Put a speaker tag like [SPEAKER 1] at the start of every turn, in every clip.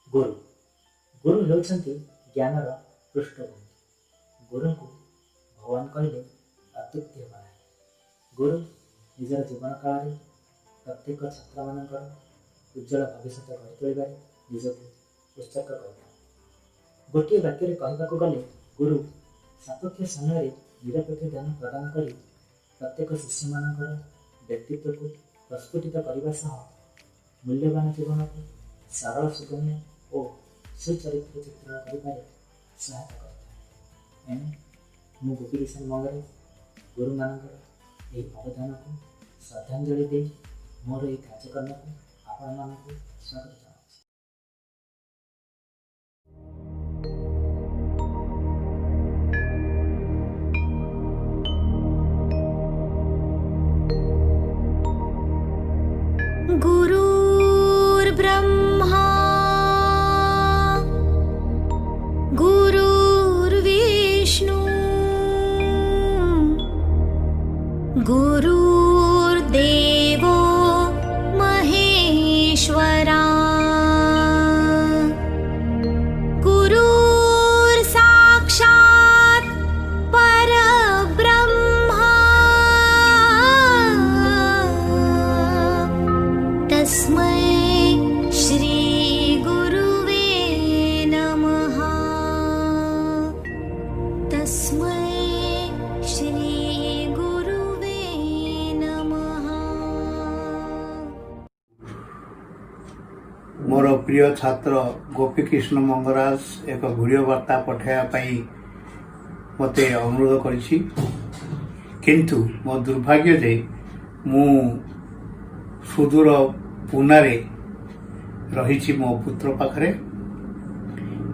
[SPEAKER 1] ଗୁରୁ ଗୁରୁ ହେଉଛନ୍ତି ଜ୍ଞାନର ପୃଷ୍ଠଭୂମି। ଗୁରୁଙ୍କୁ ଭଗବାନ କହିଲେ ଅତ୍ୟୁକ୍ତି ହେବ ନାହିଁ। ଗୁରୁ ନିଜର ଜୀବନ କାଳରେ ପ୍ରତ୍ୟେକ ଛାତ୍ରମାନଙ୍କର ଉଜ୍ଜଳ ଭବିଷ୍ୟତ ଗଢ଼ି ତୋଳିବାରେ ନିଜକୁ ଉତ୍ସର୍ଗ କରିଥାନ୍ତି। ଗୋଟିଏ ବାକ୍ୟରେ କହିବାକୁ ଗଲେ ଗୁରୁ ସାପେକ୍ଷ ସମୟରେ ନିରପେକ୍ଷ ଜ୍ଞାନ ପ୍ରଦାନ କରି ପ୍ରତ୍ୟେକ ଶିଷ୍ୟମାନଙ୍କର ବ୍ୟକ୍ତିତ୍ୱକୁ ପ୍ରସ୍ଫୁଟିତ କରିବା ସହ ମୂଲ୍ୟବାନ ଜୀବନକୁ ସରଳ, ସୁଗମ୍ୟ ଓ ସୁଚରିତ୍ର ଚିତ୍ରଣ କରିବାରେ ସହାୟତା କରିଥାଏ। ଏଣୁ ମୁଁ ଗୋପୀକିଶନ ମଙ୍ଗରାଜ ଗୁରୁମାନଙ୍କର ଏହି ଅବଦାନକୁ ଶ୍ରଦ୍ଧାଞ୍ଜଳି ଦେଇ ମୋର ଏହି କାର୍ଯ୍ୟକ୍ରମକୁ ଆପଣମାନଙ୍କୁ ସ୍ୱାଗତ ଜଣାଉଛି।
[SPEAKER 2] गुरुर्ब्रह्मा गुरुर्विष्णु गुरुर्देवो महेश्वरा, गुरुर्साक्षात् परब्रह्मा, तस्मै श्रीगुरुवे नमः। तस्मै श्रीगुरुवे नमः।
[SPEAKER 3] ମୋର ପ୍ରିୟ ଛାତ୍ର ଗୋପୀକୃଷ୍ଣ ମଙ୍ଗରାଜ ଏକ ଭିଡ଼ିଓ ବାର୍ତ୍ତା ପଠାଇବା ପାଇଁ ମୋତେ ଅନୁରୋଧ କରିଛି। କିନ୍ତୁ ମୋ ଦୁର୍ଭାଗ୍ୟ ଯେ ମୁଁ ସୁଦୂର ପୁନାରେ ରହିଛି ମୋ ପୁତ୍ର ପାଖରେ,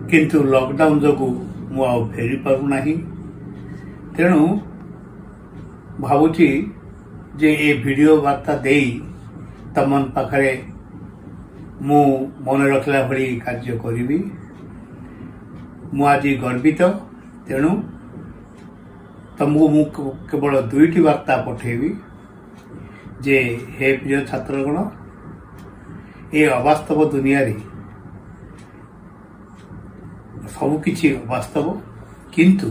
[SPEAKER 3] କିନ୍ତୁ ଲକଡାଉନ ଯୋଗୁଁ ମୁଁ ଆଉ ଫେରି ପାରୁନାହିଁ। ତେଣୁ ଭାବୁଛି ଯେ ଏ ଭିଡ଼ିଓ ବାର୍ତ୍ତା ଦେଇ ତମ ପାଖରେ ମୁଁ ମନେ ରଖିଲା ଭଳି କାର୍ଯ୍ୟ କରିବି। ମୁଁ ଆଜି ଗର୍ବିତ। ତେଣୁ ତମକୁ ମୁଁ କେବଳ ଦୁଇଟି ବାର୍ତ୍ତା ପଠେଇବି ଯେ ହେ ପ୍ରିୟ ଛାତ୍ରଗଣ, ଏ ଅବାସ୍ତବ ଦୁନିଆରେ ସବୁକିଛି ଅବାସ୍ତବ, କିନ୍ତୁ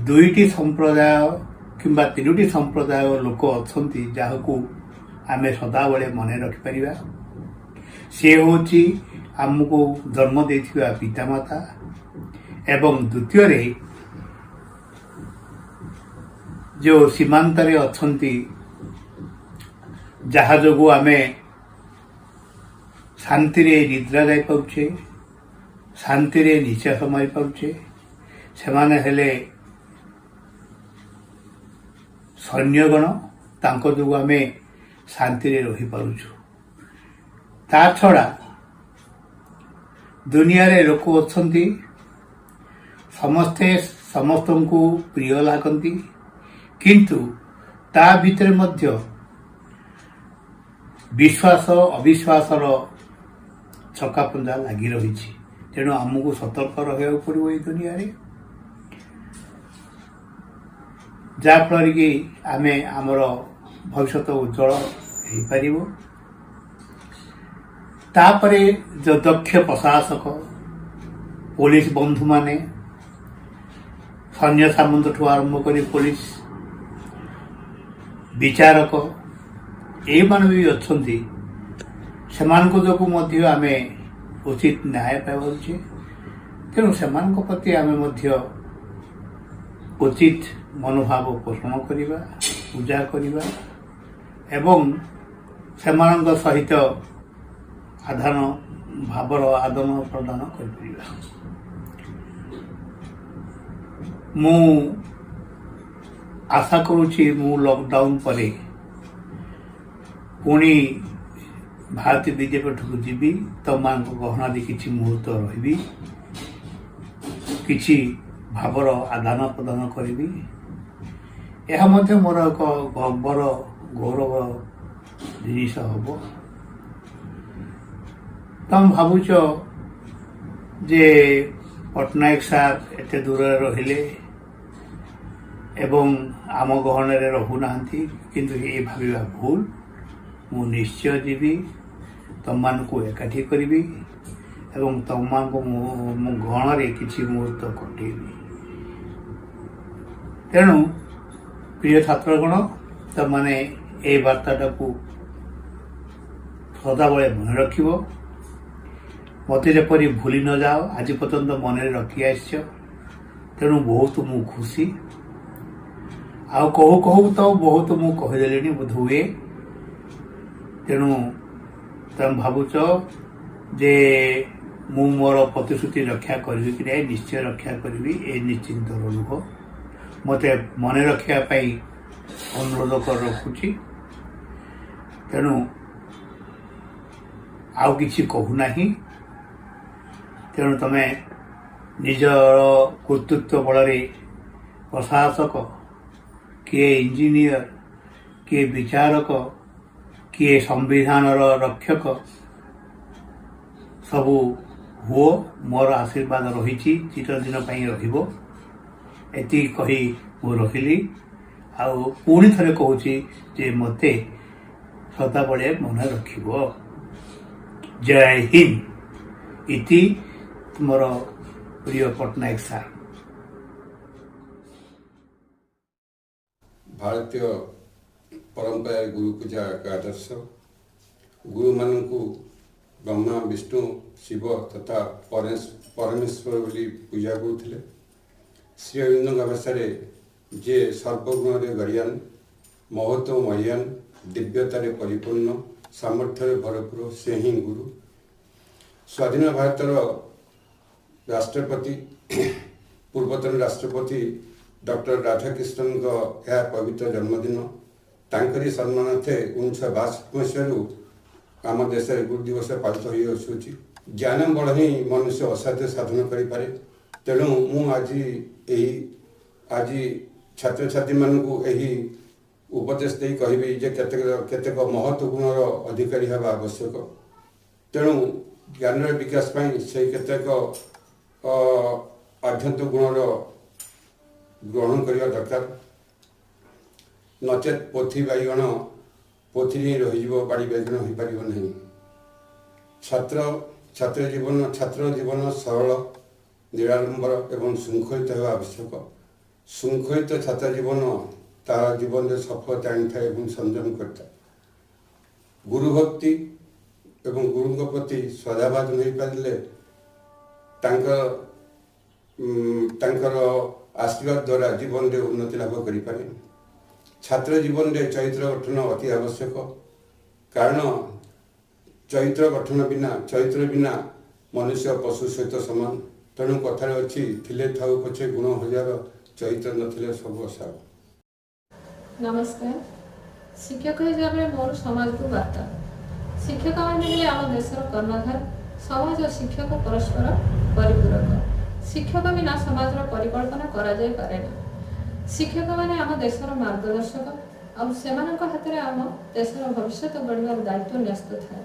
[SPEAKER 3] ଦୁଇଟି ସମ୍ପ୍ରଦାୟ କିମ୍ବା ତିନୋଟି ସମ୍ପ୍ରଦାୟ ଲୋକ ଅଛନ୍ତି, ଯାହାକୁ ଆମେ ସଦାବେଳେ ମନେ ରଖିପାରିବା। ସେ ହେଉଛି ଆମକୁ ଜନ୍ମ ଦେଇଥିବା ପିତାମାତା ଏବଂ ଦ୍ୱିତୀୟରେ ଯେଉଁ ସୀମାନ୍ତରେ ଅଛନ୍ତି, ଯାହା ଯୋଗୁଁ ଆମେ ଶାନ୍ତିରେ ନିଦ୍ରା ଯାଇପାରୁଛେ, ଶାନ୍ତିରେ ନିଶ୍ୱାସ ମାରିପାରୁଛେ, ସେମାନେ ହେଲେ ସୈନ୍ୟଗଣ। ତାଙ୍କ ଯୋଗୁଁ ଆମେ ଶାନ୍ତିରେ ରହିପାରୁଛୁ। ତା ଛଡ଼ା ଦୁନିଆରେ ଲୋକ ଅଛନ୍ତି, ସମସ୍ତେ ସମସ୍ତଙ୍କୁ ପ୍ରିୟ ଲାଗନ୍ତି, କିନ୍ତୁ ତା ଭିତରେ ମଧ୍ୟ ବିଶ୍ୱାସ ଅବିଶ୍ୱାସର ଛକାପଞ୍ଝା ଲାଗି ରହିଛି। ତେଣୁ ଆମକୁ ସତର୍କ ରହିବାକୁ ପଡ଼ିବ ଏଇ ଦୁନିଆରେ, ଯାହାଫଳରେ କି ଆମେ ଆମର ଭବିଷ୍ୟତ ଉଜ୍ଜଳ ହେଇପାରିବ। ତାପରେ ଯେଉଁ ଦକ୍ଷ ପ୍ରଶାସକ, ପୋଲିସ ବନ୍ଧୁମାନେ, ସୈନ୍ୟ ସାମନ୍ତଠୁ ଆରମ୍ଭ କରି ପୋଲିସ, ବିଚାରକ, ଏଇମାନେ ବି ଅଛନ୍ତି। ସେମାନଙ୍କ ଯୋଗୁଁ ମଧ୍ୟ ଆମେ ଉଚିତ ନ୍ୟାୟ ପାଇପାରୁଛେ। ତେଣୁ ସେମାନଙ୍କ ପ୍ରତି ଆମେ ମଧ୍ୟ ଉଚିତ ମନୋଭାବ ପୋଷଣ କରିବା, ପୂଜା କରିବା ଏବଂ ସେମାନଙ୍କ ସହିତ ଆଦାନ ଭାବର ଆଦାନ ପ୍ରଦାନ କରିପାରିବା। ମୁଁ ଆଶା କରୁଛି, ମୁଁ ଲକଡାଉନ ପରେ ପୁଣି ଭାରତୀ ବିଦ୍ୟାପୀଠକୁ ଯିବି, ତମମାନଙ୍କ ଗହଣରେ କିଛି ମୁହୂର୍ତ୍ତ ରହିବି, କିଛି ଭାବର ଆଦାନ ପ୍ରଦାନ କରିବି। ଏହା ମଧ୍ୟ ମୋର ଏକ ଗର୍ବର ଗୌରବ ଜିନିଷ ହେବ। ତମେ ଭାବୁଛ ଯେ ପଟ୍ଟନାୟକ ସାର୍ ଏତେ ଦୂରରେ ରହିଲେ ଏବଂ ଆମ ଗହଣରେ ରହୁନାହାନ୍ତି, କିନ୍ତୁ ଏ ଭାବିବା ଭୁଲ। ମୁଁ ନିଶ୍ଚୟ ଯିବି, ତମମାନଙ୍କୁ ଏକାଠି କରିବି ଏବଂ ତମମାନଙ୍କୁ ମୁଁ ଗହଣରେ କିଛି ମୁହୂର୍ତ୍ତ କଟେଇବି। ତେଣୁ ପ୍ରିୟ ଛାତ୍ରଗଣ, ତମମାନେ ଏଇ ବାର୍ତ୍ତାଟାକୁ ସଦାବେଳେ ମନେ ରଖିବ, ମୋତେ ଯେପରି ଭୁଲି ନ ଯାଅ। ଆଜି ପର୍ଯ୍ୟନ୍ତ ମନରେ ରଖି ଆସିଛ, ତେଣୁ ବହୁତ ମୁଁ ଖୁସି। ଆଉ କହୁ କହୁ ତ ବହୁତ ମୁଁ କହିଦେଲିଣି ବୋଧହୁଏ। ତେଣୁ ତମେ ଭାବୁଛ ଯେ ମୁଁ ମୋର ପ୍ରତିଶ୍ରୁତି ରକ୍ଷା କରିବି କି ନାହିଁ? ନିଶ୍ଚୟ ରକ୍ଷା କରିବି, ଏ ନିଶ୍ଚିନ୍ତ ରୁହ। ମୋତେ ମନେ ରଖିବା ପାଇଁ ଅନୁରୋଧ କରି ରଖୁଛି। ତେଣୁ ଆଉ କିଛି କହୁନାହିଁ। ତେଣୁ ତମେ ନିଜର କର୍ତ୍ତୃତ୍ୱ ବଳରେ ପ୍ରଶାସକ କିଏ, ଇଞ୍ଜିନିୟର କିଏ, ବିଚାରକ କିଏ, ସମ୍ବିଧାନର ରକ୍ଷକ ସବୁ ହୁଅ। ମୋର ଆଶୀର୍ବାଦ ରହିଛି, ଚିରଦିନ ପାଇଁ ରହିବ। ଏତିକି କହି ମୁଁ ରହିଲି। ଆଉ ପୁଣି ଥରେ କହୁଛି ଯେ ମୋତେ ସଦାବେଳେ ମନେ ରଖିବ। ଜୟ ହିନ୍ଦ। ଇତି ତୁମର ପ୍ରିୟ ପଟ୍ଟନାୟକ ସାର୍।
[SPEAKER 4] ଭାରତୀୟ ପରମ୍ପରାରେ ଗୁରୁ ପୂଜା ଏକ ଆଦର୍ଶ। ଗୁରୁମାନଙ୍କୁ ବ୍ରହ୍ମା, ବିଷ୍ଣୁ, ଶିବ ତଥା ପରମେଶ୍ୱର ବୋଲି ପୂଜା କରୁଥିଲେ। ଶ୍ରୀ ଅରବିନ୍ଦଙ୍କ ଭାଷାରେ, ଯିଏ ସର୍ବଗୁଣରେ ଗରୀୟାନ, ମହତ ମହିୟାନ, ଦିବ୍ୟତାରେ ପରିପୂର୍ଣ୍ଣ, ସାମର୍ଥ୍ୟରେ ଭରପୁର, ସେ ହିଁ ଗୁରୁ। ସ୍ୱାଧୀନ ଭାରତର ରାଷ୍ଟ୍ରପତି, ପୂର୍ବତନ ରାଷ୍ଟ୍ରପତି ଡକ୍ଟର ରାଧାକ୍ରିଷ୍ଣନଙ୍କ ଏହା ପବିତ୍ର ଜନ୍ମଦିନ। ତାଙ୍କରି ସମ୍ମାନାର୍ଥେ 1962 ମସିହାରୁ ଆମ ଦେଶରେ ଗୁରୁ ଦିବସ ପାଳିତ ହୋଇଆସୁଅଛି। ଜ୍ଞାନ ବଳ ହିଁ ମନୁଷ୍ୟ ଅସାଧ୍ୟ ସାଧନ କରିପାରେ। ତେଣୁ ମୁଁ ଆଜି ଛାତ୍ରଛାତ୍ରୀମାନଙ୍କୁ ଏହି ଉପଦେଶ ଦେଇ କହିବି ଯେ କେତେକ କେତେକ ମହତ୍ଵ ଗୁଣର ଅଧିକାରୀ ହେବା ଆବଶ୍ୟକ। ତେଣୁ ଜ୍ଞାନର ବିକାଶ ପାଇଁ ସେ କେତେକ ଆଧ୍ୟାତ୍ମିକ ଗୁଣର ଗ୍ରହଣ କରିବା ଦରକାର। ନଚେତ୍ ପୋଥି ବାଇଗଣ ପୋଥିରେ ହିଁ ରହିଯିବ, ବାଡ଼ି ବାଇଗଣ ହୋଇପାରିବ ନାହିଁ। ଛାତ୍ର ଜୀବନ ସରଳ, ନିରାଡ଼ମ୍ବର ଏବଂ ଶୃଙ୍ଖଳିତ ହେବା ଆବଶ୍ୟକ। ଶୃଙ୍ଖଳିତ ଛାତ୍ର ଜୀବନ ତାର ଜୀବନରେ ସଫଳତା ଆଣିଥାଏ ଏବଂ ସଂଯମ କରିଥାଏ। ଗୁରୁଭକ୍ତି ଏବଂ ଗୁରୁଙ୍କ ପ୍ରତି ଶ୍ରଦ୍ଧାଭାଜନ ହୋଇପାରିଲେ ତାଙ୍କର ଆଶୀର୍ବାଦ ଦ୍ୱାରା ଜୀବନରେ ଉନ୍ନତି ଲାଭ କରିପାରେ। ଛାତ୍ର ଜୀବନରେ ଚରିତ୍ର ଗଠନ ଅତି ଆବଶ୍ୟକ, କାରଣ ଚରିତ୍ର ବିନା ମନୁଷ୍ୟ ପଶୁ ସହିତ ସମାନ। ତେଣୁ କଥାରେ ଅଛି, ଥିଲେ ଥାଉ ପଛେ ଗୁଣ ହଜାର, ଚରିତ୍ର ନଥିଲେ ସବୁ ଅସାର।
[SPEAKER 5] ନମସ୍କାର। ଶିକ୍ଷକ ହିସାବରେ ମୋର ସମାଜକୁ ବାର୍ତ୍ତା, ଶିକ୍ଷକମାନେ ହେଲେ ଆମ ଦେଶର କର୍ଣ୍ଣଧାର। ସମାଜ ଓ ଶିକ୍ଷକ ପରସ୍ପର ପରିପୂରକ। ଶିକ୍ଷକ ବିନା ସମାଜର ପରିକଳ୍ପନା କରାଯାଇପାରେ ନା। ଶିକ୍ଷକମାନେ ଆମ ଦେଶର ମାର୍ଗଦର୍ଶକ ଆଉ ସେମାନଙ୍କ ହାତରେ ଆମ ଦେଶର ଭବିଷ୍ୟତ ଗଢ଼ିବାର ଦାୟିତ୍ୱ ନ୍ୟସ୍ତ ଥାଏ।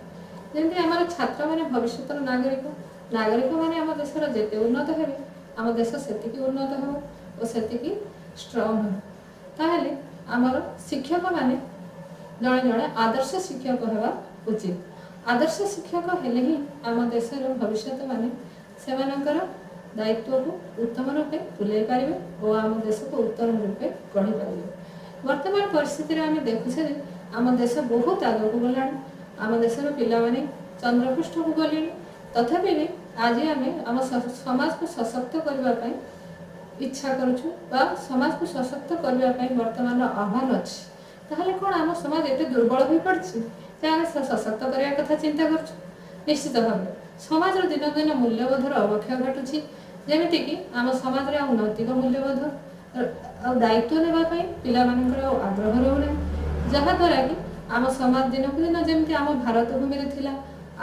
[SPEAKER 5] ଯେମିତି ଆମର ଛାତ୍ରମାନେ ଭବିଷ୍ୟତର ନାଗରିକ, ନାଗରିକମାନେ ଆମ ଦେଶର ଯେତେ ଉନ୍ନତ ହେବେ, ଆମ ଦେଶ ସେତିକି ଉନ୍ନତ ହେବ ଓ ସେତିକି ଷ୍ଟ୍ରଙ୍ଗ ହେବ। ତାହେଲେ ଆମର ଶିକ୍ଷକମାନେ ଜଣେ ଜଣେ ଆଦର୍ଶ ଶିକ୍ଷକ ହେବା ଉଚିତ। ଆଦର୍ଶ ଶିକ୍ଷକ ହେଲେ ହିଁ ଆମ ଦେଶର ଭବିଷ୍ୟତ ମାନେ ସେମାନଙ୍କର ଦାୟିତ୍ୱକୁ ଉତ୍ତମ ରୂପେ ତୁଲାଇ ପାରିବେ ଓ ଆମ ଦେଶକୁ ଉତ୍ତମ ରୂପେ ଗଢ଼ି ପାରିବେ। ବର୍ତ୍ତମାନ ପରିସ୍ଥିତିରେ ଆମେ ଦେଖୁଛେ ଯେ ଆମ ଦେଶ ବହୁତ ଆଗକୁ ଗଲାଣି। ଆମ ଦେଶର ପିଲାମାନେ ଚନ୍ଦ୍ରପୃଷ୍ଠକୁ ଗଲେଣି। ତଥାପି ବି ଆଜି ଆମେ ଆମ ସମାଜକୁ ସଶକ୍ତ କରିବା ପାଇଁ ଇଚ୍ଛା କରୁଛୁ ବା ସମାଜକୁ ସଶକ୍ତ କରିବା ପାଇଁ ବର୍ତ୍ତମାନର ଆହ୍ୱାନ ଅଛି। ତାହେଲେ କ'ଣ ଆମ ସମାଜ ଏତେ ଦୁର୍ବଳ ହୋଇପଡ଼ିଛି ଯେ ଆମେ ସଶକ୍ତ କରିବା କଥା ଚିନ୍ତା କରୁଛୁ? ନିଶ୍ଚିତ ଭାବରେ ସମାଜର ଦିନକୁ ଦିନ ମୂଲ୍ୟବୋଧର ଅବକ୍ଷୟ ଘଟୁଛି। ଯେମିତିକି ଆମ ସମାଜରେ ଆଉ ନୈତିକ ମୂଲ୍ୟବୋଧ ଆଉ ଦାୟିତ୍ୱ ନେବା ପାଇଁ ପିଲାମାନଙ୍କର ଆଉ ଆଗ୍ରହ ରହୁନାହିଁ, ଯାହାଦ୍ୱାରା କି ଆମ ସମାଜ ଦିନକୁ ଦିନ, ଯେମିତି ଆମ ଭାରତ ଭୂମିରେ ଥିଲା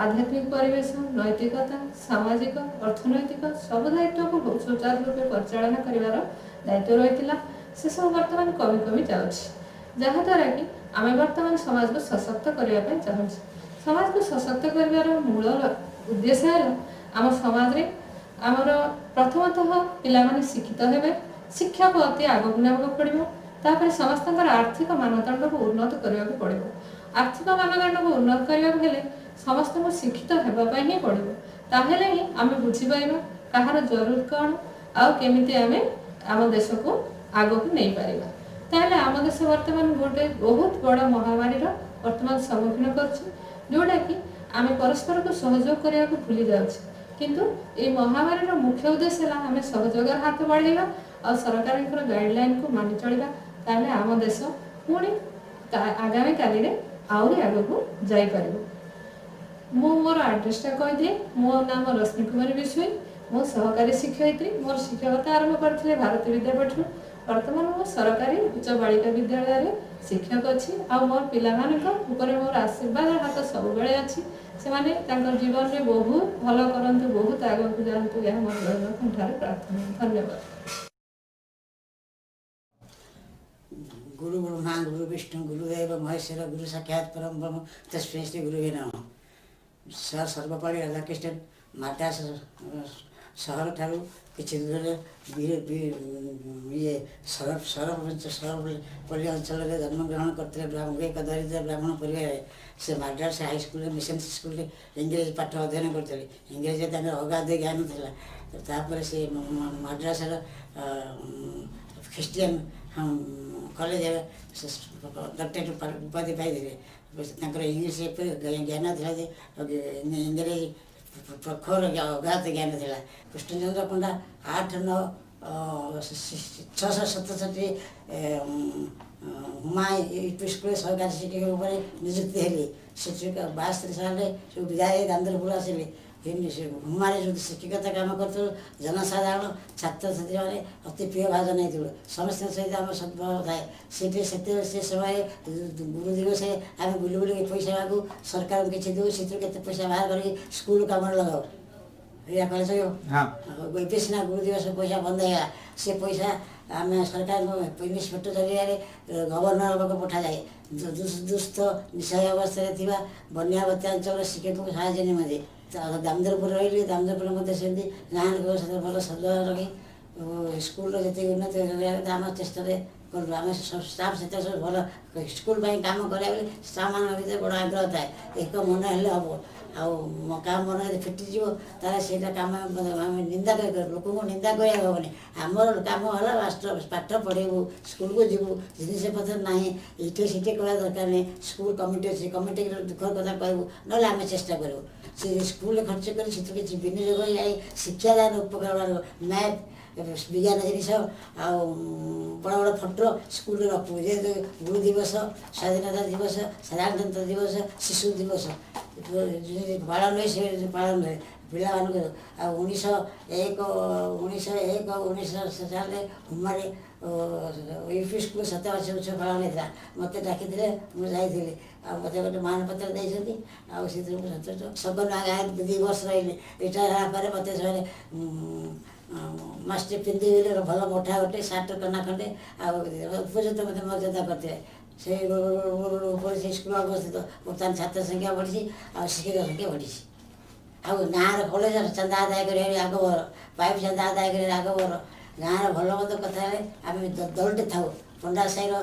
[SPEAKER 5] ଆଧ୍ୟାତ୍ମିକ ପରିବେଶ, ନୈତିକତା, ସାମାଜିକ, ଅର୍ଥନୈତିକ ସବୁ ଦାୟିତ୍ୱକୁ ସୁଚାରୁ ରୂପେ ପରିଚାଳନା କରିବାର ଦାୟିତ୍ୱ ରହିଥିଲା, ସେସବୁ ବର୍ତ୍ତମାନ କମି କମି ଯାଉଛି। ଯାହାଦ୍ୱାରା କି ଆମେ ବର୍ତ୍ତମାନ ସମାଜକୁ ସଶକ୍ତ କରିବା ପାଇଁ ଚାହୁଁଛୁ। ସମାଜକୁ ସଶକ୍ତ କରିବାର ମୂଳ ଉଦ୍ଦେଶ୍ୟ ହେଲା, ଆମ ସମାଜରେ ଆମର ପ୍ରଥମତଃ ପିଲାମାନେ ଶିକ୍ଷିତ ହେବେ, ଶିକ୍ଷାକୁ ଅତି ଆଗକୁ ନେବାକୁ ପଡ଼ିବ। ତାପରେ ସମସ୍ତଙ୍କର ଆର୍ଥିକ ମାନଦଣ୍ଡକୁ ଉନ୍ନତ କରିବାକୁ ପଡ଼ିବ। ଆର୍ଥିକ ମାନଦଣ୍ଡକୁ ଉନ୍ନତ କରିବାକୁ ହେଲେ ସମସ୍ତଙ୍କୁ ଶିକ୍ଷିତ ହେବା ପାଇଁ ହିଁ ପଡ଼ିବ। ତାହେଲେ ହିଁ ଆମେ ବୁଝିପାରିବା କାହାର ଜରୁରତ କ'ଣ ଆଉ କେମିତି ଆମେ ଆମ ଦେଶକୁ ଆଗକୁ ନେଇପାରିବା। ତାହେଲେ ଆମ ଦେଶ ବର୍ତ୍ତମାନ ଗୋଟେ ବହୁତ ବଡ଼ ମହାମାରୀର ବର୍ତ୍ତମାନ ସମ୍ମୁଖୀନ କରୁଛି, ଯେଉଁଟାକି ଆମେ ପରସ୍ପରକୁ ସହଯୋଗ କରିବାକୁ ଭୁଲି ଯାଉଛେ। କିନ୍ତୁ ଏଇ ମହାମାରୀର ମୁଖ୍ୟ ଉଦ୍ଦେଶ୍ୟ ହେଲା ଆମେ ସହଯୋଗର ହାତ ବଢ଼େଇବା ଆଉ ସରକାରଙ୍କର ଗାଇଡ଼ଲାଇନକୁ ମାନି ଚଳିବା। ତାହେଲେ ଆମ ଦେଶ ପୁଣି ଆଗାମୀ କାଲିରେ ଆହୁରି ଆଗକୁ ଯାଇପାରିବ। ମୁଁ ମୋର ଆଡ୍ରେସଟା କହିଦିଏ। ମୋ ନାମ ରଶ୍ମି କୁମାରୀ ବିଷୋଇ। ମୁଁ ସହକାରୀ ଶିକ୍ଷୟିତ୍ରୀ। ମୋର ଶିକ୍ଷକତା ଆରମ୍ଭ କରିଥିଲି ଭାରତୀ ବିଦ୍ୟାପୀଠରୁ। ବର୍ତ୍ତମାନ ମୁଁ ସରକାରୀ ଉଚ୍ଚ ବାଳିକା ବିଦ୍ୟାଳୟରେ ଶିକ୍ଷକ ଅଛି ଆଉ ମୋର ପିଲାମାନଙ୍କ ଉପରେ ମୋର ଆଶୀର୍ବାଦ ହାତ ସବୁବେଳେ ଅଛି। ସେମାନେ ତାଙ୍କ ଜୀବନରେ ବହୁତ ଭଲ କରନ୍ତୁ, ବହୁତ ଆଗକୁ ଯାଆନ୍ତୁ, ଏହା ମୋର ଜଗନ୍ନାଥଙ୍କ ଠାରେ ପ୍ରାର୍ଥନା। ଧନ୍ୟବାଦ।
[SPEAKER 6] ଗୁରୁ ବ୍ରହ୍ମା ଗୁରୁ ବିଷ୍ଣୁ ଗୁରୁଦେବ ମହେଶ୍ୱର, ଗୁରୁ ସାକ୍ଷାତ ପରମ ବ୍ରହ୍ମ ତସ୍ମୈ ଶ୍ରୀ ଗୁରୁବେ ନମଃ। ସାର୍ ସର୍ବପଲ୍ଲୀ ରାଧାକୃଷ୍ଣନ ମାଡ୍ରାସ ସହରଠାରୁ କିଛି ଦୂରରେ ଇଏ ସରପଲ୍ଲୀ ଅଞ୍ଚଳରେ ଜନ୍ମଗ୍ରହଣ କରିଥିଲେ ଏକ ଦରିଦ୍ର ବ୍ରାହ୍ମଣ ପରିବାରରେ। ସେ ମାଡ୍ରାସ ହାଇସ୍କୁଲରେ, ମିଶନ ସ୍କୁଲରେ ଇଂରେଜୀ ପାଠ ଅଧ୍ୟୟନ କରିଥିଲେ। ଇଂରେଜୀ ତାଙ୍କର ଅଗାଧ ଜ୍ଞାନ ଥିଲା। ତାପରେ ସେ ମାଡ୍ରାସର ଖ୍ରୀଷ୍ଟିଆନ କଲେଜରେ ଡକ୍ଟରେଟ୍ ଉପାଧି ପାଇଥିଲେ। ତାଙ୍କର ଇଂଲିଶ ଏପରି ଜ୍ଞାନ ଥିଲା ଯେ ଇଂରେଜୀ ପ୍ରଖର ଅଗାଧ ଜ୍ଞାନ ଥିଲା। କୃଷ୍ଣଚନ୍ଦ୍ର ପଣ୍ଡା 8/9/667 ହୁମା ୟୁପି ସ୍କୁଲରେ ସହକାରୀ ଶିକ୍ଷକ ଉପରେ ନିଯୁକ୍ତି ହେଲି। ଶିକ୍ଷକ 72 ସାଲରେ ସବୁ ବିଦାୟ ହେଇ ଦାମୋଦରପୁର ଆସିଲି। ହୁମାରେ ଯେଉଁ ଶିକ୍ଷକତା କାମ କରୁଥିଲୁ, ଜନସାଧାରଣ ଛାତ୍ରଛାତ୍ରୀମାନେ ଅତି ପ୍ରିୟ ଭାଜନ ହେଇଥିଲୁ। ସମସ୍ତଙ୍କ ସହିତ ଆମର ସଦ୍ଭାବ ଥାଏ ସେଠି। ସେତେବେଳେ ସେ ସମୟରେ ଗୁରୁ ଦିବସରେ ଆମେ ବୁଲି ବୁଲିକି ପଇସା ମାଗୁ, ସରକାରଙ୍କୁ କିଛି ଦେଉ, ସେଥିରୁ କେତେ ପଇସା ବାହାର କରିକି ସ୍କୁଲ କାମରେ ଲଗାଉ। ଏଇଆ କଲେ ଚଳିବ? ଏବେ ସିନା ଗୁରୁ ଦିବସ ପଇସା ବନ୍ଦ ହେଇଗଲା। ସେ ପଇସା ଆମେ ସରକାରଙ୍କ ଇନ୍ସପେକ୍ଟର ଜରିଆରେ ଗଭର୍ଣ୍ଣର ପାଖକୁ ପଠାଯାଏ, ଦୁସ୍ଥ ନିଃସହାୟ ଅବସ୍ଥାରେ ଥିବା ବନ୍ୟା ବାତ୍ୟା ଅଞ୍ଚଳର ଶିକ୍ଷକଙ୍କୁ ସାହାଯ୍ୟ ନିମନ୍ତେ। ଦାମୋଦରପୁର ରହିଲି। ଦାମୋଦରପୁର ମଧ୍ୟ ସେମିତି ଗାଁ ଲୋକଙ୍କ ସହିତ ଭଲ ସଦ୍ଭାବ ରଖି ସ୍କୁଲର ଯେତିକି ଉନ୍ନତି କରିବା କଥା ଆମ ଚେଷ୍ଟାରେ କଲୁ। ଆମେ ଷ୍ଟାଫ୍ ସେଥିରେ ସବୁ ଭଲ ସ୍କୁଲ ପାଇଁ କାମ କରିବା ବୋଲି ଷ୍ଟାଫ୍ମାନଙ୍କ ଭିତରେ ବଡ଼ ଆଗ୍ରହ ଥାଏ। ଏକ ମନ ହେଲେ ହେବ, ଆଉ କାହା ମନ ଯଦି ଫିଟିଯିବ ତାହେଲେ ସେଇଟା କାମ ଆମେ ନିନ୍ଦା କରି, ଲୋକଙ୍କୁ ନିନ୍ଦା କରିବାକୁ ହେବନି। ଆମର କାମ ହେଲା ମାଷ୍ଟର ପାଠ ପଢ଼େଇବୁ, ସ୍କୁଲକୁ ଯିବୁ, ଜିନିଷପତ୍ର ନାହିଁ ଏଇଠି ସେଠି କହିବା ଦରକାର ନାହିଁ। ସ୍କୁଲ କମିଟି ଅଛି, କମିଟିର ଦୁଃଖର କଥା କହିବୁ, ନହେଲେ ଆମେ ଚେଷ୍ଟା କରିବୁ ସେ ସ୍କୁଲରେ ଖର୍ଚ୍ଚ କରି ସେଥିରୁ କିଛି ବିନିଯୋଗ ଯାଇ ଶିକ୍ଷାଦାନ ଉପକରଣ, ମ୍ୟାଥ୍, ବିଜ୍ଞାନ ଜିନିଷ ଆଉ ବଡ଼ ବଡ଼ ଫଟୋ ସ୍କୁଲରେ ରଖୁ। ଯେହେତୁ ଗୁରୁ ଦିବସ, ସ୍ୱାଧୀନତା ଦିବସ, ସାଧାରଣତନ୍ତ୍ର ଦିବସ, ଶିଶୁ ଦିବସ ପାଳନ ହୁଏ, ସେ ପାଳନ ହୁଏ ପିଲାମାନଙ୍କୁ। ଆଉ 1901, 1901 19 ସାଲରେ ହୁମାରେ ୟୁପି ସ୍କୁଲ ଶତବାର୍ଷିକ ଉତ୍ସବ ପାଳନ ହେଇଥିଲା। ମୋତେ ଡାକିଥିଲେ, ମୁଁ ଯାଇଥିଲି ଆଉ ମୋତେ ଗୋଟେ ମାନପତ୍ର ଦେଇଛନ୍ତି ଆଉ ସେଥିରେ ମୁଁ ସନ୍ତୁଷ୍ଟ। ସଗନ ଗାଁ 2 ବର୍ଷ ରହିଲି। ରିଟାୟାର ହେଲା ପରେ ମୋତେ ସେମାନେ ମାଷ୍ଟର ପିନ୍ଧି ବୋଲି ଭଲ ମୋଟା ଗୋଟେ ସାର୍ଟ କନା ଖଣ୍ଡେ ଆଉ ଉପଯୁକ୍ତ ମୋତେ ମର୍ଯ୍ୟାଦା କରିଥିଲେ। ସେଇ ରୋଡ଼ ଉପରେ ସେଇ ସ୍କୁଲ ଅବସ୍ଥିତ। ବର୍ତ୍ତମାନ ଛାତ୍ର ସଂଖ୍ୟା ବଢ଼ିଛି ଆଉ ଶିକ୍ଷକ ସଂଖ୍ୟା ବଢ଼ିଛି। ଆଉ ଗାଁର କଲେଜ ଚାନ୍ଦା ଆଦାୟ କରିବାରେ ଆଗଭର, ପାଇପ୍ ଚାନ୍ଦା ଆଦାୟ କରିବାରେ ଆଗଭର। ଗାଁର ଭଲ ମନ୍ଦ କଥା ହେଲେ ଆମେ ଦଳଟେ ଥାଉ। ପଣ୍ଡା ସାହିର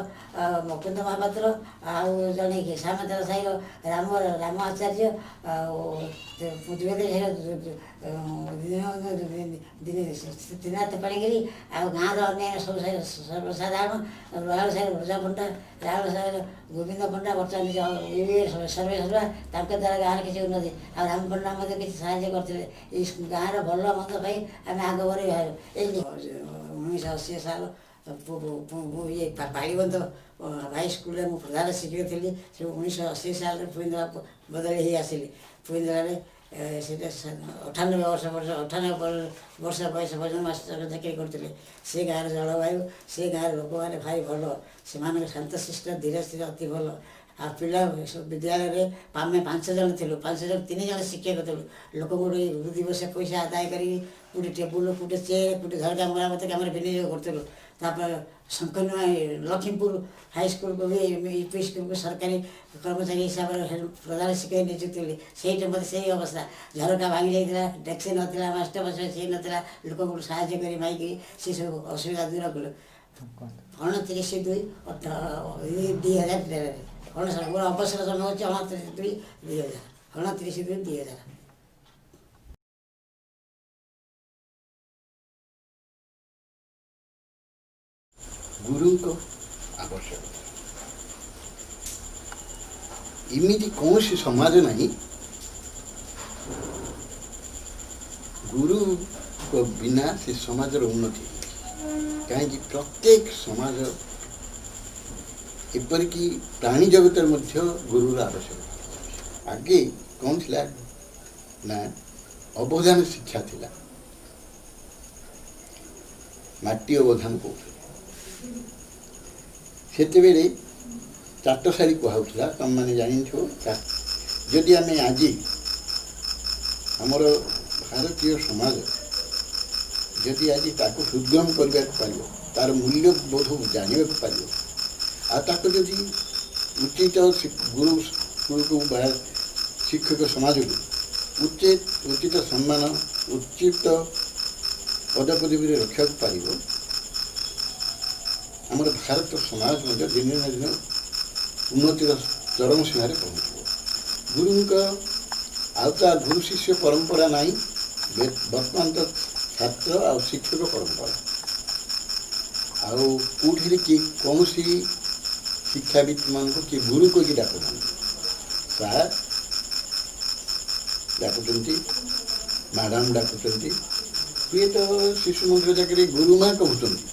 [SPEAKER 6] ମୁକୁନ୍ଦ ମହାପାତ୍ର ଆଉ ଜଣେ ସାମନ୍ତରା ସାହିର ରାମ ରାମ ଆଚାର୍ଯ୍ୟ ଆଉ ଦ୍ୱିବେଦୀ ସାହିର ତ୍ରିନାଥ ପାଣିଗିରି ଆଉ ଗାଁର ଅନ୍ୟାନ୍ୟ ସବୁ ସାହିର ସର୍ବସାଧାରଣ, ରାଉଳ ସାହିର ବ୍ରଜ ପଣ୍ଡା, ରାଉଳ ସାହିର ଗୋବିନ୍ଦ ପଣ୍ଡା ବର୍ତ୍ତମାନ ସର୍ବେ ସର୍ବା ତାଙ୍କ ଦ୍ୱାରା ଗାଁର କିଛି ଉନ୍ନତି ଆଉ ରାମ ପଣ୍ଡା ମଧ୍ୟ କିଛି ସାହାଯ୍ୟ କରିଥିଲେ। ଏଇ ଗାଁର ଭଲ ମନ୍ଦ ପାଇଁ ଆମେ ଆଗଭର ବାହାରୁ। ଏଇ 1980 ସାଲ ଇଏ ବାଳିବନ୍ଧ ହାଇସ୍କୁଲରେ ମୁଁ ପ୍ରଧାନ ଶିକ୍ଷକ ଥିଲି। ସେ 1980 ସାଲରେ ପୁଇନ୍ଦଳା ବଦଳି ହେଇ ଆସିଲି। ପୁଇନ୍ଦଳାରେ ସେଇଟା 98 ବର୍ଷ ବର୍ଷ 98 ବର୍ଷ ବୟସ ପର୍ଯ୍ୟନ୍ତ ମାଷ୍ଟର ଚାକିରି କରୁଥିଲେ। ସେ ଗାଁର ଜଳବାୟୁ, ସେ ଗାଁର ଲୋକମାନେ ଭାରି ଭଲ। ସେମାନଙ୍କ ଶାନ୍ତଶିଷ୍ଟ, ଧୀର ସ୍ଥିର, ଅତି ଭଲ। ଆଉ ପିଲା ବିଦ୍ୟାଳୟରେ ଆମେ 5 ଜଣ ଥିଲୁ। 5 ଜଣ, 3 ଜଣ ଶିକ୍ଷକ ଥିଲୁ। ଲୋକଙ୍କୁ ଗୁରୁ ଦିବସ ପଇସା ଆଦାୟ କରିକି କେଉଁଠି ଟେବୁଲ, କେଉଁଠି ଚେୟାର, କେଉଁଠି ଝରକା ମରାମତି କାମରେ ବିନିଯୋଗ କରୁଥିଲୁ। ତାପରେ ଶଙ୍କରନୂଆ ଲକ୍ଷ୍ମୀପୁର ହାଇସ୍କୁଲକୁ ବି ୟୁପି ସ୍କୁଲକୁ ସରକାରୀ କର୍ମଚାରୀ ହିସାବରେ ପ୍ରଧାନ ଶିକ୍ଷକ ନିଯୁକ୍ତି ହେଲି। ସେଇଠି ମୋତେ ସେଇ ଅବସ୍ଥା, ଝରକା ଭାଙ୍ଗି ଯାଇଥିଲା, ଡେସ୍କ ନଥିଲା, ମାଷ୍ଟର ବସିବା ସେଇ ନଥିଲା। ଲୋକଙ୍କୁ ସାହାଯ୍ୟ କରି ମାଇକି ସେସବୁ ଅସୁବିଧା ଦୂର କଲୁ। 29/2/2013ରେ ମୋର ଅବସର ସମୟ ହେଉଛି 29/2/2000, 29/2/2000।
[SPEAKER 7] ଗୁରୁଙ୍କ ଆବଶ୍ୟକତା। ଏମିତି କୌଣସି ସମାଜ ନାହିଁ, ଗୁରୁଙ୍କ ବିନା ସେ ସମାଜର ଉନ୍ନତି। କାହିଁକି ପ୍ରତ୍ୟେକ ସମାଜ, ଏପରିକି ପ୍ରାଣୀ ଜଗତରେ ମଧ୍ୟ ଗୁରୁର ଆବଶ୍ୟକତା। ଆଗେ କ'ଣ ଥିଲା ନା ଅବଦାନ ଶିକ୍ଷା ଥିଲା, ମାଟି ଅବଧାନ କହୁଥିଲେ ସେତେବେଳେ, ଚାଟଶାଳୀ କୁହାହେଉଥିଲା, ତୁମେମାନେ ଜାଣିଥିବ। ଯଦି ଆମେ ଆଜି ଆମର ଭାରତୀୟ ସମାଜ ଯଦି ଆଜି ତାକୁ ହୃଦୟଙ୍ଗମ କରିବାକୁ ପାରିବ, ତାର ମୂଲ୍ୟବୋଧ ଜାଣିବାକୁ ପାରିବ, ଆଉ ତାକୁ ଯଦି ଉଚିତ ଗୁରୁ ଗୁରୁକୁ ବା ଶିକ୍ଷକ ସମାଜକୁ ଉଚିତ ସମ୍ମାନ, ଉଚିତ ପଦପଦବୀରେ ରଖିବାକୁ ପାରିବ, ଆମର ଭାରତ ସମାଜ ମଧ୍ୟ ଦିନ ନା ଦିନ ଉନ୍ନତିର ଚରମ ସୀମାରେ ପହଞ୍ଚିବ। ଗୁରୁଙ୍କ ଆଉ ତା ଗୁରୁ ଶିଷ୍ୟ ପରମ୍ପରା ନାହିଁ, ବର୍ତ୍ତମାନ ତ ଛାତ୍ର ଆଉ ଶିକ୍ଷକ ପରମ୍ପରା। ଆଉ କେଉଁଠିରେ କିଏ କୌଣସି ଶିକ୍ଷାବିତ୍ମାନଙ୍କୁ କିଏ ଗୁରୁ କହିକି ଡାକୁନାହାନ୍ତି। ସାର୍ ଡାକୁଛନ୍ତି, ମ୍ୟାଡ଼ାମ୍ ଡାକୁଛନ୍ତି, ହୁଏତ ଶିଶୁ ମନ୍ଦିର ଜାଗାରେ ଗୁରୁମା କହୁଛନ୍ତି,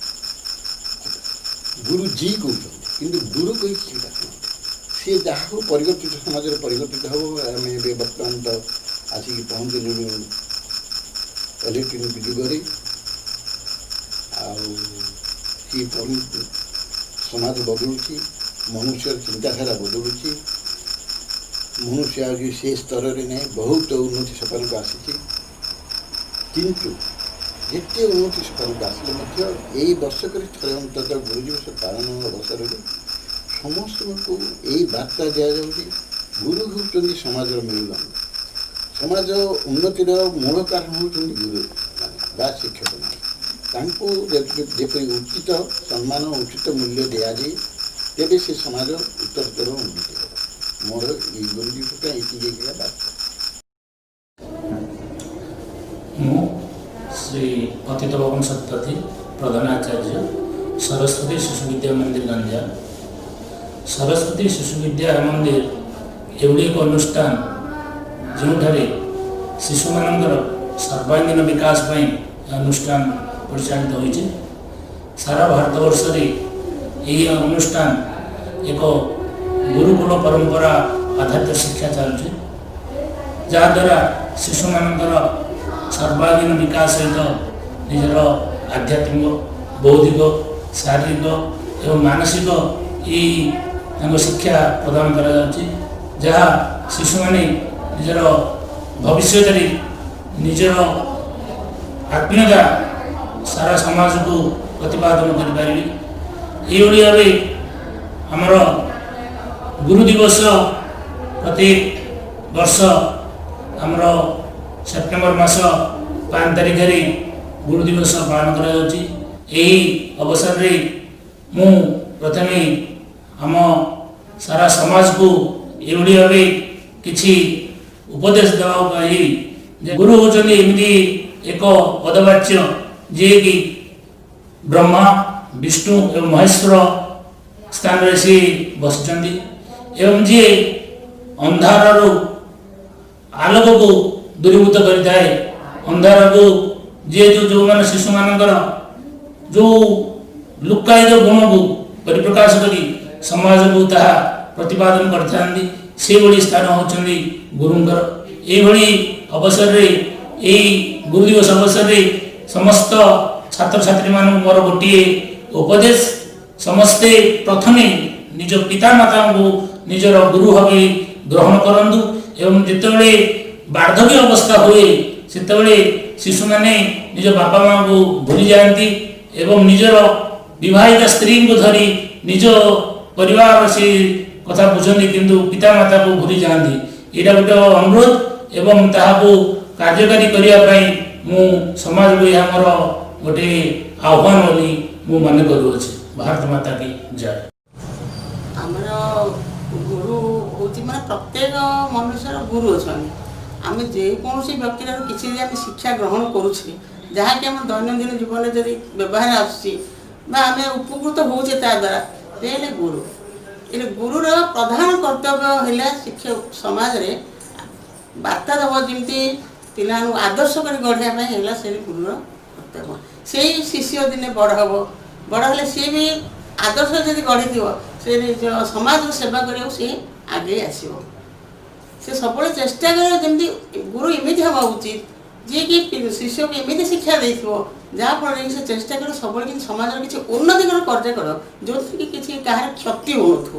[SPEAKER 7] ଗୁରୁଜୀ କହୁଛନ୍ତି, କିନ୍ତୁ ଗୁରୁ କହିକି କିଏ ଡାକୁନାହାନ୍ତି। ସିଏ ଯାହା ହଉ ପରିବର୍ତ୍ତିତ ସମାଜରେ ପରିବର୍ତ୍ତିତ ହେବ। ଆମେ ଏବେ ବର୍ତ୍ତମାନ ତ ଆସିକି ପହଞ୍ଚିଲୁଣି ଇଲେକ୍ଟ୍ରୋନିକ୍ ଯୁଗରେ। ଆଉ ସିଏ ସମାଜ ବଦଳୁଛି, ମନୁଷ୍ୟର ଚିନ୍ତାଧାରା ବଦଳୁଛି। ମନୁଷ୍ୟ ଆଜି ସେ ସ୍ତରରେ ନାହିଁ, ବହୁତ ଉନ୍ନତି ସୋପାନକୁ ଆସିଛି। କିନ୍ତୁ ଯେତେ ଉନ୍ନତି ସୋପାନକୁ ଆସିଲେ ମଧ୍ୟ ଏଇ ବର୍ଷକରେ ଥରେ ଅନ୍ତତଃ ଗୁରୁ ଦିବସ ପାଳନ ଅବସରରେ ସମସ୍ତଙ୍କୁ ଏଇ ବାର୍ତ୍ତା ଦିଆଯାଉଛି, ଗୁରୁ ହେଉଛନ୍ତି ସମାଜର ମେରୁଦଣ୍ଡ। ସମାଜ ଉନ୍ନତିର ମୂଳ କାରଣ ହେଉଛନ୍ତି ଗୁରୁ ମାନେ ବା ଶିକ୍ଷକମାନେ। ତାଙ୍କୁ ଯେପରି ଉଚିତ ସମ୍ମାନ, ଉଚିତ ମୂଲ୍ୟ ଦିଆଯାଏ, ତେବେ ସେ ସମାଜ ଉତ୍ତରୋତ୍ତର ଉନ୍ନତି ହେବ। ମୋର ଏଇ ଗୁରୁ ଦିବସ ପାଇଁ ଏତିକି ବାର୍ତ୍ତା।
[SPEAKER 8] ମୁଁ ଶ୍ରୀ ପତିତ ପବନ ଶତପଥୀ, ପ୍ରଧାନ ଆଚାର୍ଯ୍ୟ, ସରସ୍ୱତୀ ଶିଶୁ ବିଦ୍ୟା ମନ୍ଦିର, ଗଞ୍ଜାମ। ସରସ୍ୱତୀ ଶିଶୁ ବିଦ୍ୟା ମନ୍ଦିର ଏଭଳି ଏକ ଅନୁଷ୍ଠାନ, ଯେଉଁଠାରେ ଶିଶୁମାନଙ୍କର ସର୍ବାଙ୍ଗୀନ ବିକାଶ ପାଇଁ ଅନୁଷ୍ଠାନ ପରିଚାଳିତ ହୋଇଛି। ସାରା ଭାରତବର୍ଷରେ ଏହି ଅନୁଷ୍ଠାନ ଏକ ଗୁରୁକୁଳ ପରମ୍ପରା ଆଧାରିତ ଶିକ୍ଷା ଚାଲୁଛି, ଯାହାଦ୍ୱାରା ଶିଶୁମାନଙ୍କର ସର୍ବାଙ୍ଗୀନ ବିକାଶ ସହିତ ନିଜର ଆଧ୍ୟାତ୍ମିକ, ବୌଦ୍ଧିକ, ଶାରୀରିକ ଏବଂ ମାନସିକ ଏହି ତାଙ୍କ ଶିକ୍ଷା ପ୍ରଦାନ କରାଯାଉଛି, ଯାହା ଶିଶୁମାନେ ନିଜର ଭବିଷ୍ୟତରେ ନିଜର ଆତ୍ମୀୟତା ସାରା ସମାଜକୁ ପ୍ରତିପାଦନ କରିପାରିବେ। ଏଇଭଳି ଭାବେ ଆମର ଗୁରୁ ଦିବସ ପ୍ରତି ବର୍ଷ ଆମର ସେପ୍ଟେମ୍ବର ମାସ 5 ତାରିଖରେ ଗୁରୁ ଦିବସ ପାଳନ କରାଯାଉଛି। ଏହି ଅବସରରେ ମୁଁ ପ୍ରଥମେ ଆମ ସାରା ସମାଜକୁ ଏଭଳି ଭାବେ କିଛି ଉପଦେଶ ଦେବାକୁ କହିବି ଯେ ଗୁରୁ ହେଉଛନ୍ତି ଏମିତି ଏକ ପଦବାଚ୍ୟ, ଯିଏକି ବ୍ରହ୍ମା, ବିଷ୍ଣୁ ଏବଂ ମହେଶ୍ୱର ସ୍ଥାନରେ ସିଏ ବସିଛନ୍ତି ଏବଂ ଯିଏ ଅନ୍ଧାରରୁ ଆଲୋକକୁ ଦୂରୀଭୂତ କରିଥାଏ। ଅନ୍ଧାରକୁ ଯେହେତୁ ଯେଉଁମାନେ ଶିଶୁମାନଙ୍କର ଯେଉଁ ଲୁକ୍କାୟିତ ଗୁଣକୁ ପରିପ୍ରକାଶ କରି ସମାଜକୁ ତାହା ପ୍ରତିପାଦନ କରିଥାନ୍ତି, ସେଭଳି ସ୍ଥାନ ହେଉଛନ୍ତି ଗୁରୁଙ୍କର। ଏଇଭଳି ଅବସରରେ, ଏଇ ଗୁରୁ ଦିବସ ଅବସରରେ ସମସ୍ତ ଛାତ୍ରଛାତ୍ରୀମାନଙ୍କୁ ମୋର ଗୋଟିଏ ଉପଦେଶ, ସମସ୍ତେ ପ୍ରଥମେ ନିଜ ପିତାମାତାଙ୍କୁ ନିଜର ଗୁରୁ ଭାବେ ଗ୍ରହଣ କରନ୍ତୁ ଏବଂ ଯେତେବେଳେ ବାର୍ଦ୍ଧକ୍ୟ ଅବସ୍ଥା ହୁଏ, ସେତେବେଳେ ଶିଶୁମାନେ ନିଜ ବାପା ମାଆଙ୍କୁ ଭୁଲି ଯାଆନ୍ତି ଏବଂ ନିଜର ବିବାହିତ ସ୍ତ୍ରୀଙ୍କୁ ଧରି ନିଜ ପରିବାରର ସେ କଥା ବୁଝନ୍ତି, କିନ୍ତୁ ପିତାମାତାକୁ ଭୁଲି ଯାଆନ୍ତି। ଏଇଟା ଗୋଟେ ଅନୁରୋଧ ଏବଂ ତାହାକୁ କାର୍ଯ୍ୟକାରୀ କରିବା ପାଇଁ ମୁଁ ସମାଜକୁ ଏହା ମୋର ଗୋଟେ ଆହ୍ୱାନ ବୋଲି ମୁଁ ମନେ କରୁଅଛି। ଭାରତ ମାତା କି ଜୟ।
[SPEAKER 9] ଆମର ଗୁରୁ ହେଉଛି, ମାନେ ପ୍ରତ୍ୟେକ ମନୁଷ୍ୟର ଗୁରୁ ଅଛନ୍ତି। ଆମେ ଯେକୌଣସି ବ୍ୟକ୍ତିଠାରୁ କିଛି ଯଦି ଆମେ ଶିକ୍ଷା ଗ୍ରହଣ କରୁଛେ, ଯାହାକି ଆମ ଦୈନନ୍ଦିନ ଜୀବନରେ ଯଦି ବ୍ୟବହାର ଆସୁଛି, ବା ଆମେ ଉପକୃତ ହେଉଛେ ତା ଦ୍ୱାରା, ସେ ହେଲେ ଗୁରୁ। ହେଲେ ଗୁରୁର ପ୍ରଧାନ କର୍ତ୍ତବ୍ୟ ହେଲା ଶିକ୍ଷକ ସମାଜରେ ବାର୍ତ୍ତା ଦେବ, ଯେମିତି ପିଲାମାନଙ୍କୁ ଆଦର୍ଶ କରି ଗଢ଼ିବା ପାଇଁ ହେଲା ସେ ଗୁରୁର କର୍ତ୍ତବ୍ୟ। ସେଇ ଶିଷ୍ୟ ଦିନେ ବଡ଼ ହେବ, ବଡ଼ ହେଲେ ସିଏ ବି ଆଦର୍ଶ ଯଦି ଗଢ଼ିଥିବ, ସେ ନିଜ ସମାଜର ସେବା କରିବାକୁ ସିଏ ଆଗେଇ ଆସିବ। ସେ ସବୁବେଳେ ଚେଷ୍ଟା କରିବ, ଯେମିତି ଗୁରୁ ଏମିତି ହେବା ଉଚିତ ଯିଏକି ଶିଷ୍ୟକୁ ଏମିତି ଶିକ୍ଷା ଦେଇଥିବ, ଯାହାଫଳରେ କି ସେ ଚେଷ୍ଟା କରିବ ସବୁବେଳେ କିନ୍ତୁ ସମାଜର କିଛି ଉନ୍ନତିକର କାର୍ଯ୍ୟ କରିବ, ଯେଉଁଥିରେ କି କିଛି କାହାର କ୍ଷତି ହେଉନଥିବ।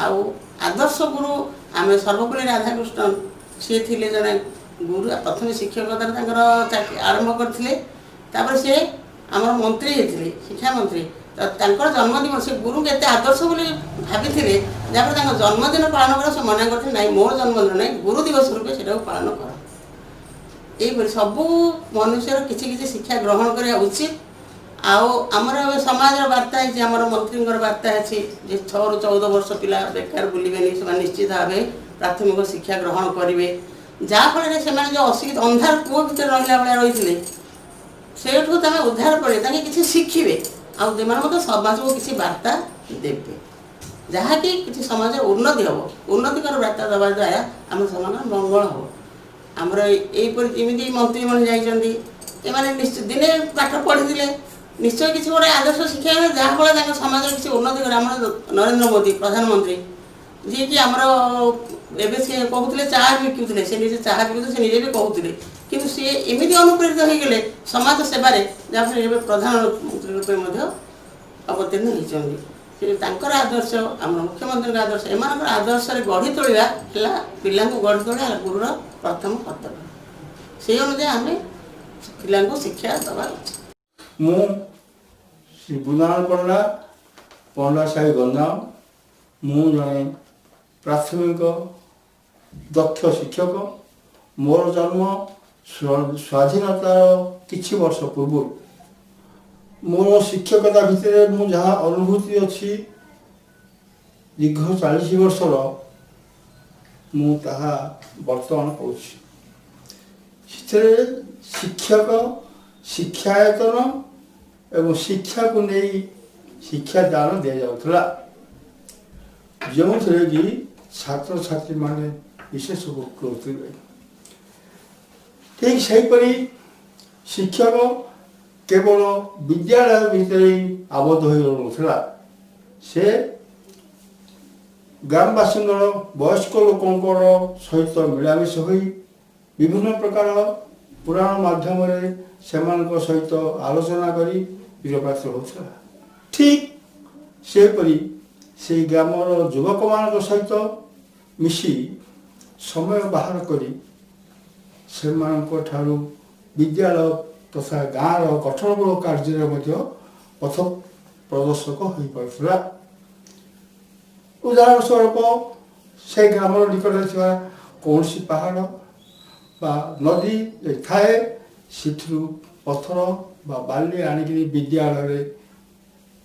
[SPEAKER 9] ଆଉ ଆଦର୍ଶ ଗୁରୁ ଆମେ ସର୍ବପଲ୍ଲୀ ରାଧାକୃଷ୍ଣନ, ସିଏ ଥିଲେ ଜଣେ ଗୁରୁ। ପ୍ରଥମେ ଶିକ୍ଷକତାରେ ତାଙ୍କର ଚାକିରି ଆରମ୍ଭ କରିଥିଲେ, ତାପରେ ସିଏ ଆମର ମନ୍ତ୍ରୀ ହେଇଥିଲେ, ଶିକ୍ଷାମନ୍ତ୍ରୀ। ତ ତାଙ୍କର ଜନ୍ମଦିନ, ସେ ଗୁରୁଙ୍କୁ ଏତେ ଆଦର୍ଶ ବୋଲି ଭାବିଥିଲେ, ଯାହାଫଳରେ ତାଙ୍କ ଜନ୍ମଦିନ ପାଳନ କର ସେ ମନା କରିଥିଲେ, ନାଇଁ, ମୋର ଜନ୍ମଦିନ ନାହିଁ, ଗୁରୁ ଦିବସ ରୂପେ ସେଟାକୁ ପାଳନ କର। ଏଇପରି ସବୁ ମନୁଷ୍ୟର କିଛି କିଛି ଶିକ୍ଷା ଗ୍ରହଣ କରିବା ଉଚିତ। ଆଉ ଆମର ଏବେ ସମାଜର ବାର୍ତ୍ତା ହେଇଛି, ଆମର ମନ୍ତ୍ରୀଙ୍କର ବାର୍ତ୍ତା ଅଛି ଯେ 6ରୁ 14 ବର୍ଷ ପିଲା ବେକାର ବୁଲିବେନି, ସେମାନେ ନିଶ୍ଚିତ ଭାବେ ପ୍ରାଥମିକ ଶିକ୍ଷା ଗ୍ରହଣ କରିବେ, ଯାହାଫଳରେ ସେମାନେ ଯେଉଁ ଅଶିକ୍ଷିତ ଅନ୍ଧାର କୂଅ ଭିତରେ ରହିଲା ଭଳିଆ ରହିଥିଲେ, ସେଇଠୁ ତମେ ଉଦ୍ଧାର କରିବେ, ତାଙ୍କେ କିଛି ଶିଖିବେ ଆଉ ସେମାନେ ମଧ୍ୟ ସମାଜକୁ କିଛି ବାର୍ତ୍ତା ଦେବେ, ଯାହାକି କିଛି ସମାଜର ଉନ୍ନତି ହେବ। ଉନ୍ନତିକର ବାର୍ତ୍ତା ଦେବା ଦ୍ୱାରା ଆମ ସମାଜର ମଙ୍ଗଳ ହେବ। ଆମର ଏଇପରି ଯେମିତି ମନ୍ତ୍ରୀମାନେ ଯାଇଛନ୍ତି, ଏମାନେ ନିଶ୍ଚୟ ଦିନେ ପାଠ ପଢ଼ିଥିଲେ, ନିଶ୍ଚୟ କିଛି ଗୋଟେ ଆଦର୍ଶ ଶିକ୍ଷା, ଯାହାଫଳରେ ତାଙ୍କ ସମାଜର କିଛି ଉନ୍ନତି କରେ। ଆମର ନରେନ୍ଦ୍ର ମୋଦି ପ୍ରଧାନମନ୍ତ୍ରୀ, ଯିଏକି ଆମର ଏବେ ସିଏ କହୁଥିଲେ ଚାହା ବିକୁଥିଲେ, ସେ ନିଜେ ଚାହା ବିକୁଥିଲେ, ସେ ନିଜେ ବି କହୁଥିଲେ, କିନ୍ତୁ ସିଏ ଏମିତି ଅନୁପ୍ରେରିତ ହେଇଗଲେ ସମାଜ ସେବାରେ, ଯାହାଫଳରେ ଏବେ ପ୍ରଧାନମନ୍ତ୍ରୀ ରୂପେ ମଧ୍ୟ ଅବତୀର୍ଣ୍ଣ ହେଇଛନ୍ତି। ସେ ତାଙ୍କର ଆଦର୍ଶ, ଆମର ମୁଖ୍ୟମନ୍ତ୍ରୀଙ୍କ ଆଦର୍ଶ, ଏମାନଙ୍କର ଆଦର୍ଶରେ ଗଢ଼ି ତୋଳିବା ହେଲା, ପିଲାଙ୍କୁ ଗଢ଼ି ତୋଳିବା ହେଲା ଗୁରୁର ପ୍ରଥମ କର୍ତ୍ତବ୍ୟ। ସେଇ ଅନୁଯାୟୀ ଆମେ ପିଲାଙ୍କୁ ଶିକ୍ଷା ଦେବା ଉଚିତ।
[SPEAKER 10] ମୁଁ ଶ୍ରୀ ବୃନ୍ଦାବନ ପଣ୍ଡା, ପଣ୍ଡା ସାହି, ଗଞ୍ଜାମ। ମୁଁ ଜଣେ ପ୍ରାଥମିକ ଦକ୍ଷ ଶିକ୍ଷକ। ମୋର ଜନ୍ମ ସ୍ୱାଧୀନତାର କିଛି ବର୍ଷ ପୂର୍ବରୁ। ମୋର ଶିକ୍ଷକତା ଭିତରେ ମୁଁ ଯାହା ଅନୁଭୂତି ଅଛି ଦୀର୍ଘ 40 ବର୍ଷର, ମୁଁ ତାହା ବର୍ତ୍ତମାନ କହୁଛି। ସେଥିରେ ଶିକ୍ଷକ, ଶିକ୍ଷାୟତନ ଏବଂ ଶିକ୍ଷାକୁ ନେଇ ଶିକ୍ଷାଦାନ ଦିଆଯାଉଥିଲା, ଯେଉଁଥିରେ କି ଛାତ୍ରଛାତ୍ରୀମାନେ ବିଶେଷ ଉପକୃତ ହେଉଥିଲେ। ଠିକ୍ ସେହିପରି ଶିକ୍ଷକ କେବଳ ବିଦ୍ୟାଳୟ ଭିତରେ ହିଁ ଆବଦ୍ଧ ହୋଇ ରହୁନଥିଲା। ସେ ଗ୍ରାମବାସୀଙ୍କର, ବୟସ୍କ ଲୋକଙ୍କର ସହିତ ମିଳାମିଶା ହୋଇ ବିଭିନ୍ନ ପ୍ରକାର ପୁରାଣ ମାଧ୍ୟମରେ ସେମାନଙ୍କ ସହିତ ଆଲୋଚନା କରି ପ୍ରିୟପାତ୍ର ହେଉଥିଲା। ଠିକ୍ ସେହିପରି ସେଇ ଗ୍ରାମର ଯୁବକମାନଙ୍କ ସହିତ ମିଶି ସମୟ ବାହାର କରି ସେମାନଙ୍କ ଠାରୁ ବିଦ୍ୟାଳୟ ତଥା ଗାଁର ଗଠନମୂଳକ କାର୍ଯ୍ୟରେ ମଧ୍ୟ ପଥ ପ୍ରଦର୍ଶକ ହୋଇପାରୁଥିଲା। ଉଦାହରଣ ସ୍ୱରୂପ, ସେ ଗ୍ରାମର ନିକଟରେ ଥିବା କୌଣସି ପାହାଡ଼ ବା ନଦୀ ଯଦି ଥାଏ, ସେଥିରୁ ପଥର ବା ବାଲି ଆଣିକିରି ବିଦ୍ୟାଳୟରେ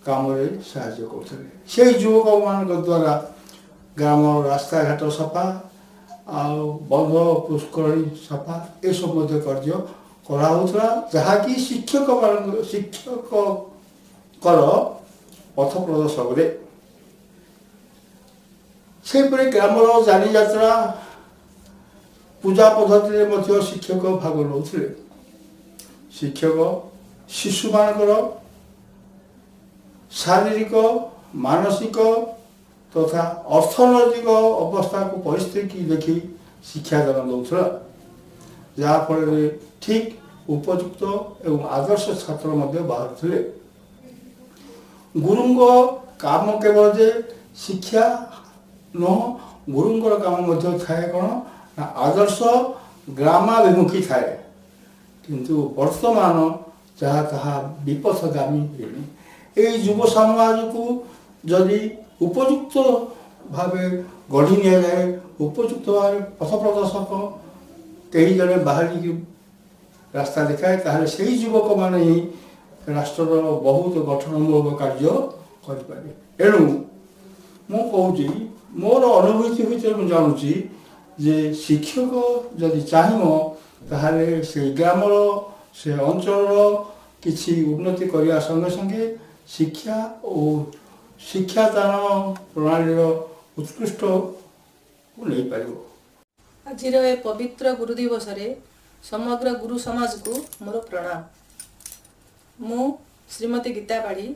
[SPEAKER 10] କାମରେ ସାହାଯ୍ୟ କରୁଥିଲେ। ସେଇ ଯୁବକମାନଙ୍କ ଦ୍ୱାରା ଗ୍ରାମର ରାସ୍ତାଘାଟ ସଫା ଆଉ ବନ୍ଧ ପୁଷ୍କରଣୀ ସଫା, ଏସବୁ ମଧ୍ୟ କାର୍ଯ୍ୟ କରାହେଉଥିଲା, ଯାହାକି ଶିକ୍ଷକମାନଙ୍କ ଶିକ୍ଷକଙ୍କର ପଥ ପ୍ରଦର୍ଶକରେ। ସେହିପରି ଗ୍ରାମର ଯାନିଯାତ୍ରା, ପୂଜା ପଦ୍ଧତିରେ ମଧ୍ୟ ଶିକ୍ଷକ ଭାଗ ନେଉଥିଲେ। ଶିକ୍ଷକ ଶିଶୁମାନଙ୍କର ଶାରୀରିକ, ମାନସିକ ତଥା ଅର୍ଥନୈତିକ ଅବସ୍ଥାକୁ, ପରିସ୍ଥିତିକି ଦେଖି ଶିକ୍ଷାଦାନ ଦେଉଥିଲା, ଯାହାଫଳରେ ଠିକ୍ ଉପଯୁକ୍ତ ଏବଂ ଆଦର୍ଶ ଛାତ୍ର ମଧ୍ୟ ବାହାରୁଥିଲେ। ଗୁରୁଙ୍କ କାମ କେବଳ ଯେ ଶିକ୍ଷା ନୁହଁ, ଗୁରୁଙ୍କର କାମ ମଧ୍ୟ ଥାଏ କ'ଣ ନା ଆଦର୍ଶ ଗ୍ରାମାଭିମୁଖୀ ଥାଏ। କିନ୍ତୁ ବର୍ତ୍ତମାନ ଯାହା ତାହା ବିପଥଗାମୀ ହେଲେଣି। ଏଇ ଯୁବ ସମାଜକୁ ଯଦି ଉପଯୁକ୍ତ ଭାବେ ଗଢ଼ି ନିଆଯାଏ, ଉପଯୁକ୍ତ ଭାବରେ ପଥ ପ୍ରଦର୍ଶକ କେହି ଜଣେ ବାହାରିକି ରାସ୍ତା ଦେଖାଏ, ତାହେଲେ ସେଇ ଯୁବକମାନେ ହିଁ ରାଷ୍ଟ୍ରର ବହୁତ ଗଠନମୂଳକ କାର୍ଯ୍ୟ କରିପାରିବେ। ଏଣୁ ମୁଁ କହୁଛି, ମୋର ଅନୁଭୂତି ଭିତରେ ମୁଁ ଜାଣୁଛି ଯେ ଶିକ୍ଷକ ଯଦି ଚାହିଁବ, ତାହେଲେ ସେ ଗ୍ରାମର, ସେ ଅଞ୍ଚଳର କିଛି ଉନ୍ନତି କରିବା ସଙ୍ଗେ ସଙ୍ଗେ ଶିକ୍ଷା ଓ ଶିକ୍ଷାଦାନ ପ୍ରଣାଳୀର ଉତ୍କୃଷ୍ଟ ନେଇପାରିବ।
[SPEAKER 5] ଆଜିର ଏ ପବିତ୍ର ଗୁରୁ ଦିବସରେ ସମଗ୍ର ଗୁରୁ ସମାଜକୁ ମୋର ପ୍ରଣାମ। ମୁଁ ଶ୍ରୀମତୀ ଗୀତା ପାଢ଼ୀ,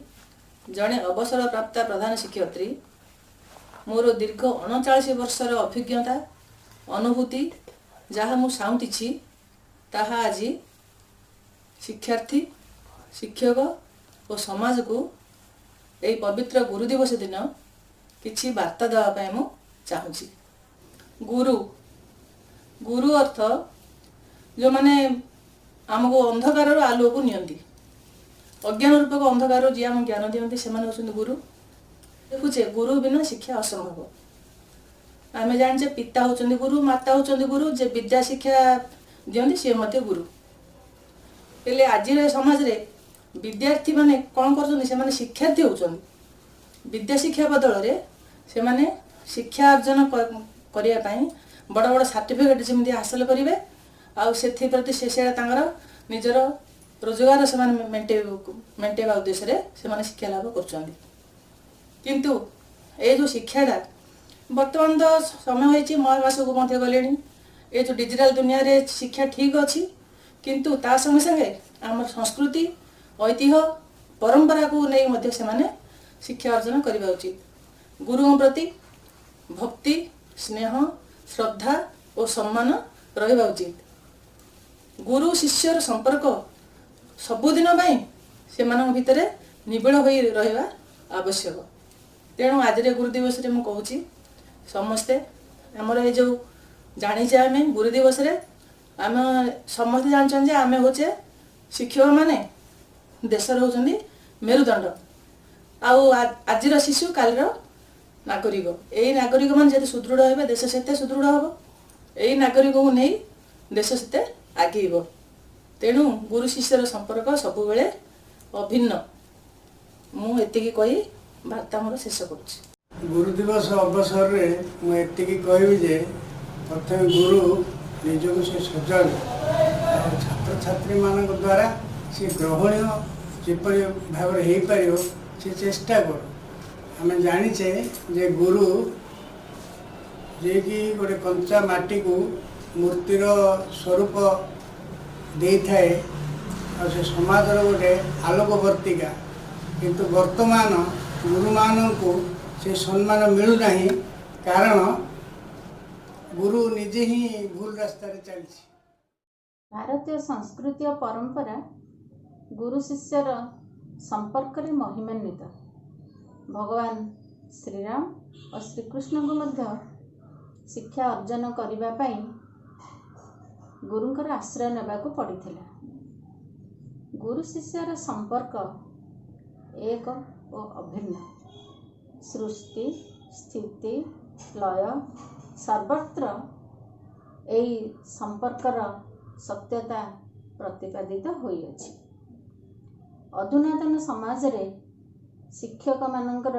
[SPEAKER 5] ଜଣେ ଅବସରପ୍ରାପ୍ତା ପ୍ରଧାନ ଶିକ୍ଷୟିତ୍ରୀ। ମୋର ଦୀର୍ଘ 39 ବର୍ଷର ଅଭିଜ୍ଞତା, ଅନୁଭୂତି ଯାହା ମୁଁ ସାଉଁଟିଛି, ତାହା ଆଜି ଶିକ୍ଷାର୍ଥୀ, ଶିକ୍ଷକ ଓ ସମାଜକୁ ଏହି ପବିତ୍ର ଗୁରୁ ଦିବସ ଦିନ କିଛି ବାର୍ତ୍ତା ଦେବା ପାଇଁ ମୁଁ ଚାହୁଁଛି। ଗୁରୁ, ଗୁରୁ ଅର୍ଥ ଯେଉଁମାନେ ଆମକୁ ଅନ୍ଧକାରରୁ ଆଲୁଅକୁ ନିଅନ୍ତି। ଅଜ୍ଞାନ ରୂପକ ଅନ୍ଧକାରରୁ ଯିଏ ଆମକୁ ଜ୍ଞାନ ଦିଅନ୍ତି, ସେମାନେ ହେଉଛନ୍ତି ଗୁରୁ। ଦେଖୁଛେ, ଗୁରୁ ବିନା ଶିକ୍ଷା ଅସମ୍ଭବ। ଆମେ ଜାଣିଛେ, ପିତା ହେଉଛନ୍ତି ଗୁରୁ, ମାତା ହେଉଛନ୍ତି ଗୁରୁ, ଯେ ବିଦ୍ୟା ଶିକ୍ଷା ଦିଅନ୍ତି ସିଏ ମଧ୍ୟ ଗୁରୁ। ହେଲେ ଆଜିର ଏ ସମାଜରେ ବିଦ୍ୟାର୍ଥୀ ମାନେ କ'ଣ କରୁଛନ୍ତି? ସେମାନେ ଶିକ୍ଷାର୍ଥୀ ହେଉଛନ୍ତି। ବିଦ୍ୟା ଶିକ୍ଷା ବଦଳରେ ସେମାନେ ଶିକ୍ଷା ଅର୍ଜନ କରିବା ପାଇଁ ବଡ଼ ବଡ଼ ସାର୍ଟିଫିକେଟ୍ ଯେମିତି ହାସଲ କରିବେ ଆଉ ସେଥିପ୍ରତି ସେ ସେଇଟା ତାଙ୍କର ନିଜର ରୋଜଗାର ସେମାନେ ମେଣ୍ଟେଇବା ଉଦ୍ଦେଶ୍ୟରେ ସେମାନେ ଶିକ୍ଷା ଲାଭ କରୁଛନ୍ତି। କିନ୍ତୁ ଏଇ ଯେଉଁ ଶିକ୍ଷାଟା ବର୍ତ୍ତମାନ ତ ସମୟ ହେଇଛି, ମହାକାଶକୁ ମଧ୍ୟ ଗଲେଣି, ଏ ଯେଉଁ ଡିଜିଟାଲ ଦୁନିଆରେ ଶିକ୍ଷା ଠିକ୍ ଅଛି, କିନ୍ତୁ ତା ସଙ୍ଗେ ସଙ୍ଗେ ଆମର ସଂସ୍କୃତି, ଐତିହ୍ୟ, ପରମ୍ପରାକୁ ନେଇ ମଧ୍ୟ ସେମାନେ ଶିକ୍ଷା ଅର୍ଜନ କରିବା ଉଚିତ। ଗୁରୁଙ୍କ ପ୍ରତି ଭକ୍ତି, ସ୍ନେହ, ଶ୍ରଦ୍ଧା ଓ ସମ୍ମାନ ରହିବା ଉଚିତ। ଗୁରୁ ଶିଷ୍ୟର ସମ୍ପର୍କ ସବୁଦିନ ପାଇଁ ସେମାନଙ୍କ ଭିତରେ ନିବିଡ଼ ହୋଇ ରହିବା ଆବଶ୍ୟକ। ତେଣୁ ଆଜିର ଗୁରୁ ଦିବସରେ ମୁଁ କହୁଛି, ସମସ୍ତେ ଆମର ଏ ଯେଉଁ ଜାଣିଛେ ଆମେ, ଗୁରୁ ଦିବସରେ ଆମେ ସମସ୍ତେ ଜାଣିଛନ୍ତି ଯେ ଆମେ ହେଉଛେ ଶିକ୍ଷକମାନେ ଦେଶର ହେଉଛନ୍ତି ମେରୁଦଣ୍ଡ। ଆଉ ଆଜିର ଶିଶୁ କାଲିର ନାଗରିକ। ଏଇ ନାଗରିକମାନେ ଯେତେ ସୁଦୃଢ଼ ହେବେ, ଦେଶ ସେତେ ସୁଦୃଢ଼ ହେବ। ଏଇ ନାଗରିକଙ୍କୁ ନେଇ ଦେଶ ସେତେ ଆଗେଇବ। ତେଣୁ ଗୁରୁ ଶିଷ୍ୟର ସମ୍ପର୍କ ସବୁବେଳେ ଅଭିନ୍ନ। ମୁଁ ଏତିକି କହି ବାର୍ତ୍ତା ମୋର ଶେଷ କରୁଛି।
[SPEAKER 11] ଗୁରୁ ଦିବସ ଅବସରରେ ମୁଁ ଏତିକି କହିବି ଯେ ପ୍ରଥମେ ଗୁରୁ ନିଜକୁ ସେ ସଜାଡ଼ୁ ଆଉ ଛାତ୍ରଛାତ୍ରୀମାନଙ୍କ ଦ୍ୱାରା ସେ ଗ୍ରହଣୀୟ ଯେପରି ଭାବରେ ହେଇପାରିବ, ସେ ଚେଷ୍ଟା କରୁ। ଆମେ ଜାଣିଛେ ଯେ ଗୁରୁ ଯିଏକି ଗୋଟେ କଞ୍ଚା ମାଟିକୁ ମୂର୍ତ୍ତିର ସ୍ୱରୂପ ଦେଇଥାଏ ଆଉ ସେ ସମାଜର ଗୋଟେ ଆଲୋକବର୍ତ୍ତିକା। କିନ୍ତୁ ବର୍ତ୍ତମାନ ଗୁରୁମାନଙ୍କୁ ସେ ସମ୍ମାନ ମିଳୁନାହିଁ, କାରଣ ଗୁରୁ ନିଜେ ହିଁ ଭୁଲ ରାସ୍ତାରେ ଚାଲିଛି।
[SPEAKER 12] ଭାରତୀୟ ସଂସ୍କୃତି ଓ ପରମ୍ପରା ଗୁରୁ ଶିଷ୍ୟର ସମ୍ପର୍କରେ ମହିମାନ୍ୱିତ। ଭଗବାନ ଶ୍ରୀରାମ ଓ ଶ୍ରୀକୃଷ୍ଣଙ୍କୁ ମଧ୍ୟ ଶିକ୍ଷା ଅର୍ଜନ କରିବା ପାଇଁ ଗୁରୁଙ୍କର ଆଶ୍ରୟ ନେବାକୁ ପଡ଼ିଥିଲା। ଗୁରୁ ଶିଷ୍ୟର ସମ୍ପର୍କ ଏକ ଓ ଅଭିନ୍ନ। ସୃଷ୍ଟି, ସ୍ଥିତି, ଲୟ ସର୍ବତ୍ର ଏଇ ସମ୍ପର୍କର ସତ୍ୟତା ପ୍ରତିପାଦିତ ହୋଇଅଛି। ଅଧୁନାତନ ସମାଜରେ ଶିକ୍ଷକମାନଙ୍କର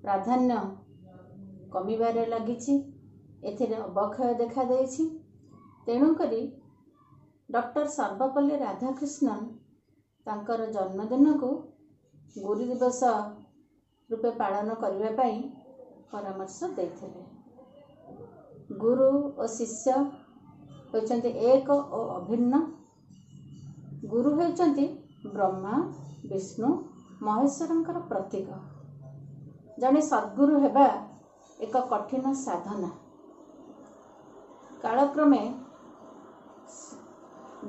[SPEAKER 12] ପ୍ରାଧାନ୍ୟ କମିବାରେ ଲାଗିଛି। ଏଥିରେ ଅବକ୍ଷୟ ଦେଖାଦେଇଛି। ତେଣୁକରି ଡକ୍ଟର ସର୍ବପଲ୍ଲୀ ରାଧାକୃଷ୍ଣନ ତାଙ୍କର ଜନ୍ମଦିନକୁ ଗୁରୁ ଦିବସ ରୂପେ ପାଳନ କରିବା ପାଇଁ ପରାମର୍ଶ ଦେଇଥିଲେ। ଗୁରୁ ଓ ଶିଷ୍ୟ ହେଉଛନ୍ତି ଏକ ଓ ଅଭିନ୍ନ। ଗୁରୁ ହେଉଛନ୍ତି ବ୍ରହ୍ମା, ବିଷ୍ଣୁ, ମହେଶ୍ୱରଙ୍କର ପ୍ରତୀକ। ଜଣେ ସଦ୍ଗୁରୁ ହେବା ଏକ କଠିନ ସାଧନା। କାଳକ୍ରମେ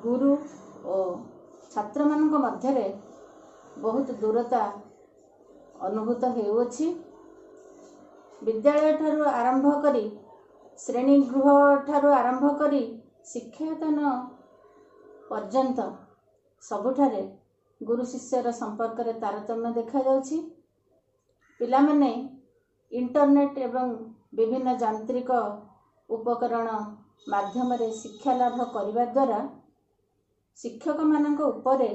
[SPEAKER 12] ଗୁରୁ ଓ ଛାତ୍ରମାନଙ୍କ ମଧ୍ୟରେ ବହୁତ ଦୂରତା ଅନୁଭୂତ ହେଉଅଛି। ବିଦ୍ୟାଳୟ ଠାରୁ ଆରମ୍ଭ କରି, ଶ୍ରେଣୀ ଗୃହ ଠାରୁ ଆରମ୍ଭ କରି ଶିକ୍ଷାୟତନ ପର୍ଯ୍ୟନ୍ତ ସବୁଠାରେ ଗୁରୁ ଶିଷ୍ୟର ସମ୍ପର୍କରେ ତାରତମ୍ୟ ଦେଖାଯାଉଛି। ପିଲାମାନେ ଇଣ୍ଟରନେଟ୍ ଏବଂ ବିଭିନ୍ନ ଯାନ୍ତ୍ରିକ ଉପକରଣ ମାଧ୍ୟମରେ ଶିକ୍ଷା ଲାଭ କରିବା ଦ୍ୱାରା ଶିକ୍ଷକମାନଙ୍କ ଉପରେ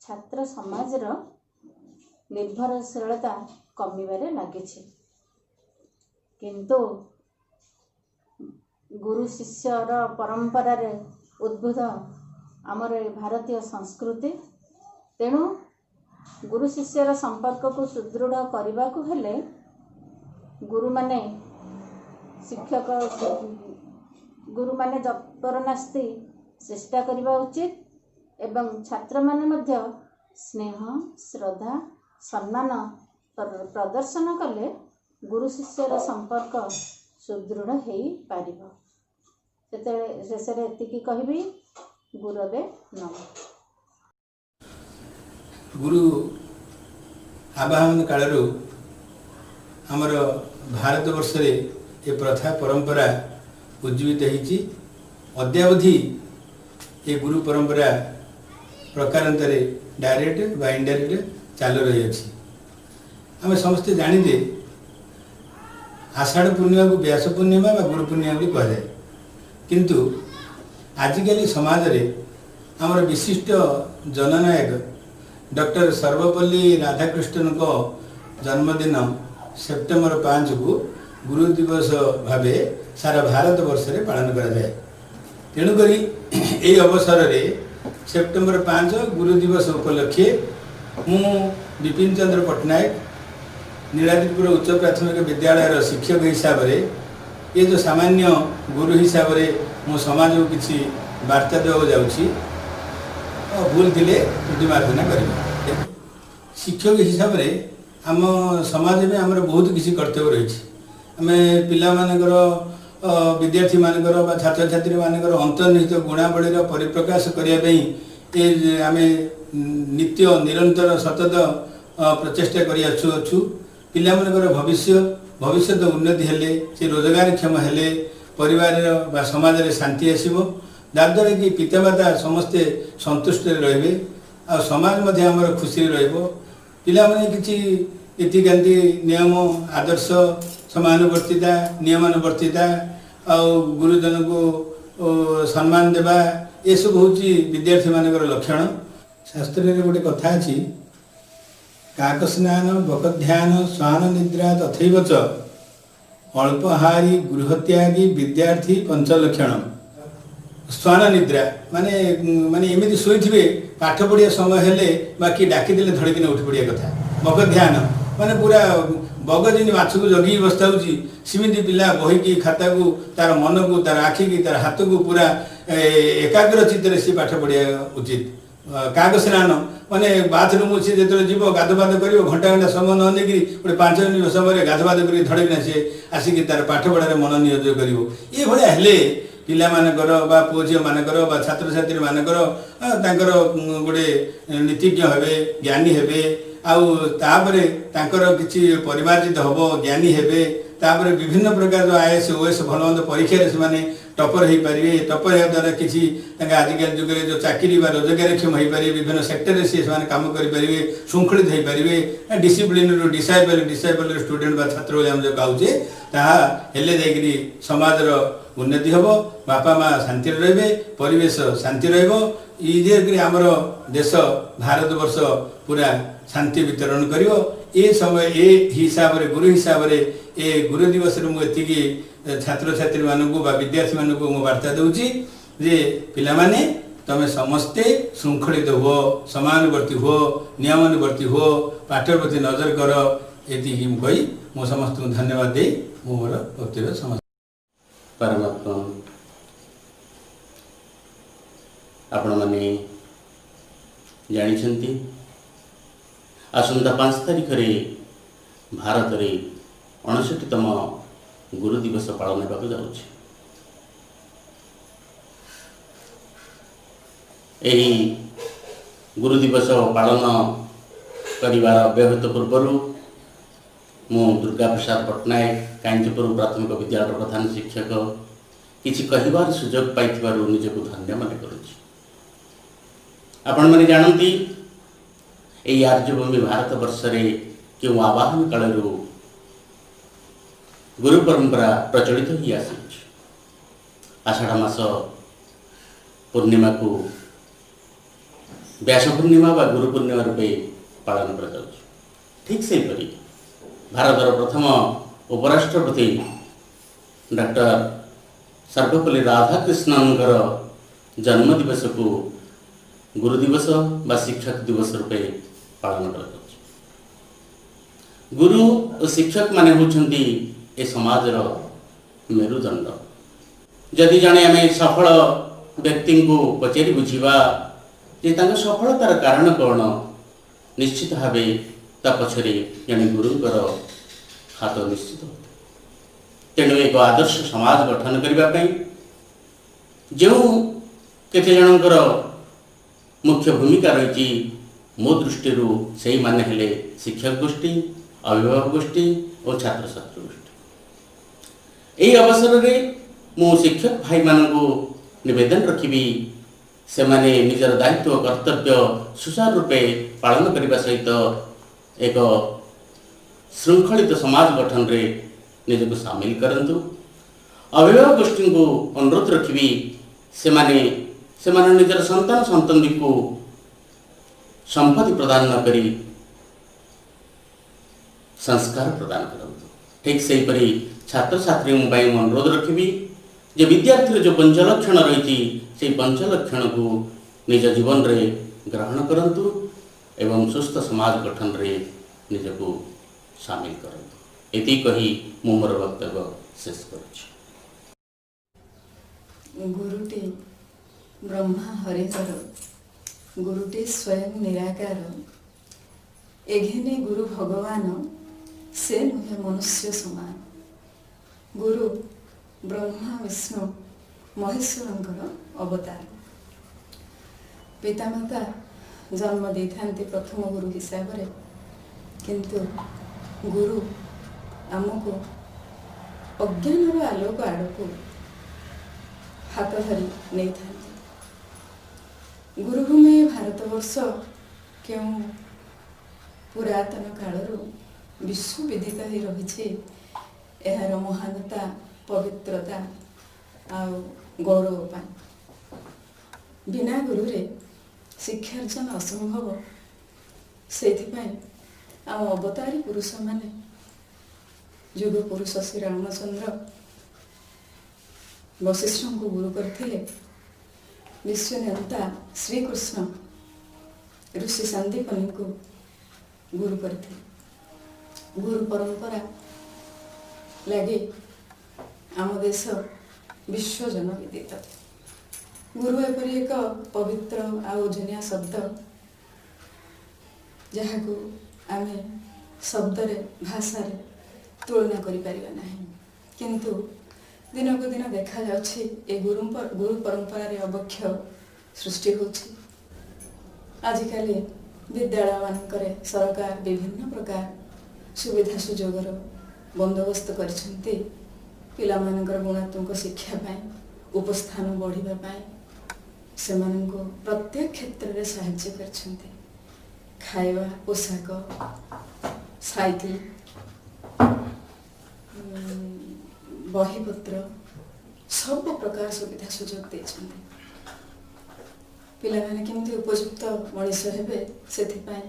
[SPEAKER 12] ଛାତ୍ର ସମାଜର ନିର୍ଭରଶୀଳତା କମିବାରେ ଲାଗିଛି। କିନ୍ତୁ ଗୁରୁ ଶିଷ୍ୟର ପରମ୍ପରାରେ ଉଦ୍ବୁଦ୍ଧ ଆମର ଏ ଭାରତୀୟ ସଂସ୍କୃତି ତେଣୁ ଗୁରୁ ଶିଷ୍ୟର ସମ୍ପର୍କକୁ ସୁଦୃଢ଼ କରିବାକୁ ହେଲେ ଗୁରୁମାନେ ଶିକ୍ଷକ ଗୁରୁମାନେ ଯତ୍ପରୋନାସ୍ତି ଚେଷ୍ଟା କରିବା ଉଚିତ ଏବଂ ଛାତ୍ରମାନେ ମଧ୍ୟ ସ୍ନେହ, ଶ୍ରଦ୍ଧା, ସମ୍ମାନ ପ୍ରଦର୍ଶନ କଲେ ଗୁରୁ ଶିଷ୍ୟର ସମ୍ପର୍କ ସୁଦୃଢ଼ ହେଇପାରିବ। ସେତେବେଳେ ଶେଷରେ ଏତିକି କହିବି, ଗୁରବେ ନମଃ।
[SPEAKER 13] ଗୁରୁ ଆବାହନ କାଳରୁ ଆମର ଭାରତବର୍ଷରେ ଏ ପ୍ରଥା ପରମ୍ପରା ଉଜ୍ଜୀବିତ ହେଇଛି। ଅଦ୍ୟାବଧି ଏ ଗୁରୁ ପରମ୍ପରା ପ୍ରକାରାନ୍ତରେ ଡାଇରେକ୍ଟ ବା ଇନଡାଇରେକ୍ଟ ଚାଲୁ ରହିଅଛି। ଆମେ ସମସ୍ତେ ଜାଣିଛେ, ଆଷାଢ଼ ପୂର୍ଣ୍ଣିମାକୁ ବ୍ୟାସ ପୂର୍ଣ୍ଣିମା ବା ଗୁରୁ ପୂର୍ଣ୍ଣିମା ବୋଲି କୁହାଯାଏ। କିନ୍ତୁ ଆଜିକାଲି ସମାଜରେ ଆମର ବିଶିଷ୍ଟ ଜନନାୟକ ଡକ୍ଟର ସର୍ବପଲ୍ଲୀ ରାଧାକୃଷ୍ଣଙ୍କ ଜନ୍ମଦିନ ସେପ୍ଟେମ୍ବର 5କୁ ଗୁରୁ ଦିବସ ଭାବେ ସାରା ଭାରତ ବର୍ଷରେ ପାଳନ କରାଯାଏ। ତେଣୁକରି ଏହି ଅବସରରେ ସେପ୍ଟେମ୍ବର 5 ଗୁରୁ ଦିବସ ଉପଲକ୍ଷେ ମୁଁ ବିପିନ ଚନ୍ଦ୍ର ପଟ୍ଟନାୟକ, ନୀଳାଦ୍ରିପୁର ଉଚ୍ଚ ପ୍ରାଥମିକ ବିଦ୍ୟାଳୟର ଶିକ୍ଷକ ହିସାବରେ, ଏ ଯେଉଁ ସାମାନ୍ୟ ଗୁରୁ ହିସାବରେ ମୁଁ ସମାଜକୁ କିଛି ବାର୍ତ୍ତା ଦେବାକୁ ଯାଉଛି। ଭୁଲ ଥିଲେ ତ୍ରୁଟି ମାର୍ଜନା କରିବେ। ଶିକ୍ଷକ ହିସାବରେ ଆମ ସମାଜରେ ଆମର ବହୁତ କିଛି କର୍ତ୍ତବ୍ୟ ରହିଛି। ଆମେ ପିଲାମାନଙ୍କର, ବିଦ୍ୟାର୍ଥୀମାନଙ୍କର ବା ଛାତ୍ରଛାତ୍ରୀମାନଙ୍କର ଅନ୍ତର୍ନିହିତ ଗୁଣାବଳୀର ପରିପ୍ରକାଶ କରିବା ପାଇଁ ଏ ଆମେ ନିତ୍ୟ ନିରନ୍ତର ସତତ ପ୍ରଚେଷ୍ଟା କରି ଆସୁଅଛୁ। ପିଲାମାନଙ୍କର ଭବିଷ୍ୟତ ଉନ୍ନତି ହେଲେ, ସେ ରୋଜଗାରକ୍ଷମ ହେଲେ ପରିବାରର ବା ସମାଜରେ ଶାନ୍ତି ଆସିବ, ଯାହାଦ୍ୱାରା କି ପିତାମାତା ସମସ୍ତେ ସନ୍ତୁଷ୍ଟରେ ରହିବେ ଆଉ ସମାଜ ମଧ୍ୟ ଆମର ଖୁସିରେ ରହିବ। ପିଲାମାନେ କିଛି ନୀତିକାନ୍ତି, ନିୟମ, ଆଦର୍ଶ, ସମାନୁବର୍ତ୍ତିତା, ନିୟମାନୁବର୍ତ୍ତିତା ଆଉ ଗୁରୁଜନଙ୍କୁ ସମ୍ମାନ ଦେବା, ଏସବୁ ହେଉଛି ବିଦ୍ୟାର୍ଥୀମାନଙ୍କର ଲକ୍ଷଣ। ଶାସ୍ତ୍ରରେ ଗୋଟେ କଥା ଅଛି, କାକ ସ୍ନାନ ବକଧ୍ୟାନ ଶ୍ୱାନ ନିଦ୍ରା ତଥୈବ ଚ ଅଳ୍ପହାରୀ ଗୃହତ୍ୟାଗୀ ବିଦ୍ୟାର୍ଥୀ ପଞ୍ଚଲକ୍ଷଣ। ଶ୍ୱାନ ନିଦ୍ରା ମାନେ ଏମିତି ଶୋଇଥିବେ, ପାଠ ପଢ଼ିବା ସମୟ ହେଲେ ବା କିଏ ଡାକିଦେଲେ ଧଡ଼ିକିନା ଉଠି ପଡ଼ିବା କଥା। ବକ ଧ୍ୟାନ ମାନେ ପୁରା ବଗ ଯେମିତି ମାଛକୁ ଜଗିକି ବସିଥାଉଛି, ସେମିତି ପିଲା ବହିକି, ଖାତାକୁ, ତାର ମନକୁ, ତାର ଆଖିକି, ତାର ହାତକୁ ପୁରା ଏକାଗ୍ର ଚିତ୍ତରେ ସିଏ ପାଠ ପଢ଼ିବା ଉଚିତ। କାକ ସ୍ନାନ ମାନେ ବାଥରୁମ୍ ସିଏ ଯେତେବେଳେ ଯିବ, ଗାଧବାଧ କରିବ, ଘଣ୍ଟା ଘଣ୍ଟା ସମୟ ନ ନେଇକିରି ଗୋଟେ 5 ମିନିଟ୍ ସମୟରେ ଗାଧବାଧ କରିକି ଧଡ଼ିକିନା ସିଏ ଆସିକି ତାର ପାଠ ପଢ଼ାରେ ମନ ନିୟୋଜନ କରିବ। ଏଇଭଳିଆ ହେଲେ ପିଲାମାନଙ୍କର ବା ପୁଅ ଝିଅମାନଙ୍କର ବା ଛାତ୍ରଛାତ୍ରୀମାନଙ୍କର ତାଙ୍କର ଗୋଟେ ନୀତିଜ୍ଞ ହେବେ, ଜ୍ଞାନୀ ହେବେ ଆଉ ତାପରେ ତାଙ୍କର କିଛି ପରିମାର୍ଜିତ ହେବ, ଜ୍ଞାନୀ ହେବେ। ତାପରେ ବିଭିନ୍ନ ପ୍ରକାର ଆଇଏଏସ୍, ଓଏଏସ୍, ଭଲ ମନ୍ଦ ପରୀକ୍ଷାରେ ସେମାନେ ଟପର ହେଇପାରିବେ। ଟପର ହେବା ଦ୍ୱାରା କିଛି ତାଙ୍କ ଆଜିକାଲି ଯୁଗରେ ଯେଉଁ ଚାକିରି ବା ରୋଜଗାରକ୍ଷମ ହେଇପାରିବେ। ବିଭିନ୍ନ ସେକ୍ଟରରେ ସିଏ ସେମାନେ କାମ କରିପାରିବେ, ଶୃଙ୍ଖଳିତ ହେଇପାରିବେ। ଡିସିପ୍ଲିନରୁ ଡିସାଇପଲ୍, ଡିସାଇପଲ୍ରୁ ଷ୍ଟୁଡେଣ୍ଟ ବା ଛାତ୍ର ବୋଲି ଆମେ ଯେଉଁ କହୁଛେ, ତାହା ହେଲେ ଯାଇକରି ସମାଜର ଉନ୍ନତି ହେବ, ବାପା ମା ଶାନ୍ତିରେ ରହିବେ, ପରିବେଶ ଶାନ୍ତି ରହିବ। ଇଏ ଆମର ଦେଶ ଭାରତବର୍ଷ ପୁରା ଶାନ୍ତି ବିତରଣ କରିବ। ଏ ସମୟ ଏ ହିସାବରେ, ଗୁରୁ ହିସାବରେ ଏ ଗୁରୁ ଦିବସରେ ମୁଁ ଏତିକି ଛାତ୍ରଛାତ୍ରୀମାନଙ୍କୁ ବା ବିଦ୍ୟାର୍ଥୀମାନଙ୍କୁ ମୁଁ ବାର୍ତ୍ତା ଦେଉଛି ଯେ ପିଲାମାନେ, ତମେ ସମସ୍ତେ ଶୃଙ୍ଖଳିତ ହୁଅ, ସମାନୁବର୍ତ୍ତୀ ହୁଅ, ନିୟମାନୁବର୍ତ୍ତୀ ହୁଅ, ପାଠ ପ୍ରତି ନଜର କର। ଏତିକି ମୁଁ କହି ମୁଁ ସମସ୍ତଙ୍କୁ ଧନ୍ୟବାଦ ଦେଇ ମୁଁ ମୋର ବକ୍ତବ୍ୟ ସମାପ୍ତ।
[SPEAKER 14] ପରମାତ୍ମା, ଆପଣମାନେ ଜାଣିଛନ୍ତି, ଆସନ୍ତା 5 ତାରିଖରେ ଭାରତରେ 59ତମ ଗୁରୁ ଦିବସ ପାଳନ ହେବାକୁ ଯାଉଛି। ଏହି ଗୁରୁ ଦିବସ ପାଳନ କରିବାର ଅବ୍ୟବହିତ ପୂର୍ବରୁ ମୁଁ ଦୁର୍ଗା ପ୍ରସାଦ ପଟ୍ଟନାୟକ, କାଞ୍ଚିପୁର ପ୍ରାଥମିକ ବିଦ୍ୟାଳୟର ପ୍ରଧାନ ଶିକ୍ଷକ, କିଛି କହିବାର ସୁଯୋଗ ପାଇଥିବାରୁ ନିଜକୁ ଧନ୍ୟ ମନେ କରୁଛି। ଆପଣମାନେ ଜାଣନ୍ତି, ଏହି ଆର୍ଯ୍ୟଭୂମି ଭାରତବର୍ଷରେ କେଉଁ ଆବାହନ କାଳରୁ ଗୁରୁ ପରମ୍ପରା ପ୍ରଚଳିତ ହୋଇ ଆସିଅଛି। ଆଷାଢ଼ ମାସ ପୂର୍ଣ୍ଣିମାକୁ ବ୍ୟାସ ପୂର୍ଣ୍ଣିମା ବା ଗୁରୁ ପୂର୍ଣ୍ଣିମା ରୂପେ ପାଳନ କରାଯାଉଛି। ଠିକ୍ ସେହିପରି ଭାରତର ପ୍ରଥମ ଉପରାଷ୍ଟ୍ରପତି ଡକ୍ଟର ସର୍ବପଲ୍ଲୀ ରାଧାକୃଷ୍ଣନଙ୍କର ଜନ୍ମଦିବସକୁ ଗୁରୁ ଦିବସ ବା ଶିକ୍ଷକ ଦିବସ ରୂପେ ପାଳନ କରାଯାଉଛି। ଗୁରୁ ଓ ଶିକ୍ଷକମାନେ ହେଉଛନ୍ତି ଏ ସମାଜର ମେରୁଦଣ୍ଡ। ଯଦି ଜଣେ ଆମେ ସଫଳ ବ୍ୟକ୍ତିଙ୍କୁ ପଚାରି ବୁଝିବା ଯେ ତାଙ୍କ ସଫଳତାର କାରଣ କ'ଣ, ନିଶ୍ଚିତ ଭାବେ ତା ପଛରେ ଜଣେ ଗୁରୁଙ୍କର ହାତ ନିଶ୍ଚିତ ହୋଇଥାଏ। ତେଣୁ ଏକ ଆଦର୍ଶ ସମାଜ ଗଠନ କରିବା ପାଇଁ ଯେଉଁ କେତେ ଜଣଙ୍କର ମୁଖ୍ୟ ଭୂମିକା ରହିଛି, ମୋ ଦୃଷ୍ଟିରୁ ସେଇମାନେ ହେଲେ ଶିକ୍ଷକ ଗୋଷ୍ଠୀ, ଅଭିଭାବକ ଗୋଷ୍ଠୀ ଓ ଛାତ୍ରଛାତ୍ରୀ ଗୋଷ୍ଠୀ। ଏହି ଅବସରରେ ମୁଁ ଶିକ୍ଷକ ଭାଇମାନଙ୍କୁ ନିବେଦନ ରଖିବି, ସେମାନେ ନିଜର ଦାୟିତ୍ୱ କର୍ତ୍ତବ୍ୟ ସୁଚାରୁ ରୂପେ ପାଳନ କରିବା ସହିତ ଏକ ଶୃଙ୍ଖଳିତ ସମାଜ ଗଠନରେ ନିଜକୁ ସାମିଲ କରନ୍ତୁ। ଅଭିଭାବକ ଗୋଷ୍ଠୀଙ୍କୁ ଅନୁରୋଧ ରଖିବି, ସେମାନେ ସେମାନେ ନିଜର ସନ୍ତାନ ସନ୍ତତିଙ୍କୁ ସମ୍ପତ୍ତି ପ୍ରଦାନ ନ କରି ସଂସ୍କାର ପ୍ରଦାନ କରନ୍ତୁ। ଠିକ୍ ସେହିପରି ଛାତ୍ରଛାତ୍ରୀଙ୍କ ପାଇଁ ମୁଁ ଅନୁରୋଧ ରଖିବି ଯେ ବିଦ୍ୟାର୍ଥୀର ଯେଉଁ ପଞ୍ଚଲକ୍ଷଣ ରହିଛି, ସେଇ ପଞ୍ଚଲକ୍ଷଣକୁ ନିଜ ଜୀବନରେ ଗ୍ରହଣ କରନ୍ତୁ ଏବଂ ସୁସ୍ଥ ସମାଜ ଗଠନରେ ନିଜକୁ ସାମିଲ କରନ୍ତୁ। ଏତିକି କହି ମୁଁ ମୋର ବକ୍ତବ୍ୟ ଶେଷ କରୁଛି।
[SPEAKER 15] ଗୁରୁଟି ବ୍ରହ୍ମା ହରିହର, ଗୁରୁଟି ସ୍ୱୟଂ ନିରାକାର। ଏଘେନି ଗୁରୁ ଭଗବାନ, ସେ ନୁହେଁ ମନୁଷ୍ୟ ସମାନ। ଗୁରୁ ବ୍ରହ୍ମା ବିଷ୍ଣୁ ମହେଶ୍ୱରଙ୍କର ଅବତାର। ପିତାମାତା ଜନ୍ମ ଦେଇଥାନ୍ତି ପ୍ରଥମ ଗୁରୁ ହିସାବରେ, କିନ୍ତୁ ଗୁରୁ ଆମକୁ ଅଜ୍ଞାନର ଆଲୋକ ଆଡ଼କୁ ହାତ ଧରି ନେଇଥାନ୍ତି। ଗୁରୁଭୂମି ଭାରତବର୍ଷ କେଉଁ ପୁରାତନ କାଳରୁ ବିଶ୍ୱବିଦିତ ହୋଇ ରହିଛି ଏହାର ମହାନତା, ପବିତ୍ରତା ଆଉ ଗୌରବ ପାଇଁ। ବିନା ଗୁରୁରେ ଶିକ୍ଷାର୍ଜନ ଅସମ୍ଭବ। ସେଇଥିପାଇଁ ଆମ ଅବତାରୀ ପୁରୁଷମାନେ, ଯୁଗ ପୁରୁଷ ଶ୍ରୀରାମଚନ୍ଦ୍ର ବଶିଷ୍ଠଙ୍କୁ ଗୁରୁ କରିଥିଲେ, ବିଶ୍ୱନିୟନ୍ତା ଶ୍ରୀକୃଷ୍ଣ ଋଷି ସାନ୍ଦୀପନୀଙ୍କୁ ଗୁରୁ କରିଥିଲେ। ଗୁରୁ ପରମ୍ପରା ଲାଗି ଆମ ଦେଶ ବିଶ୍ୱ ଜନବିଦିତ। ଗୁରୁ ଏପରି ଏକ ପବିତ୍ର ଆଉ ଓଜନିଆ ଶବ୍ଦ, ଯାହାକୁ ଆମେ ଶବ୍ଦରେ, ଭାଷାରେ ତୁଳନା କରିପାରିବା ନାହିଁ। କିନ୍ତୁ ଦିନକୁ ଦିନ ଦେଖାଯାଉଛି ଏ ଗୁରୁ ପରମ୍ପରାରେ ଅବକ୍ଷୟ ସୃଷ୍ଟି ହେଉଛି। ଆଜିକାଲି ବିଦ୍ୟାଳୟମାନଙ୍କରେ ସରକାର ବିଭିନ୍ନ ପ୍ରକାର ସୁବିଧା ସୁଯୋଗର ବନ୍ଦୋବସ୍ତ କରିଛନ୍ତି ପିଲାମାନଙ୍କର ଗୁଣାତ୍ମକ ଶିକ୍ଷା ପାଇଁ, ଉପସ୍ଥାନ ବଢ଼ିବା ପାଇଁ। ସେମାନଙ୍କୁ ପ୍ରତ୍ୟେକ କ୍ଷେତ୍ରରେ ସାହାଯ୍ୟ କରିଛନ୍ତି। ଖାଇବା, ପୋଷାକ, ସାଇକେଲ, ବହିପତ୍ର, ସବୁ ପ୍ରକାର ସୁବିଧା ସୁଯୋଗ ଦେଇଛନ୍ତି। ପିଲାମାନେ କେମିତି ଉପଯୁକ୍ତ ମଣିଷ ହେବେ, ସେଥିପାଇଁ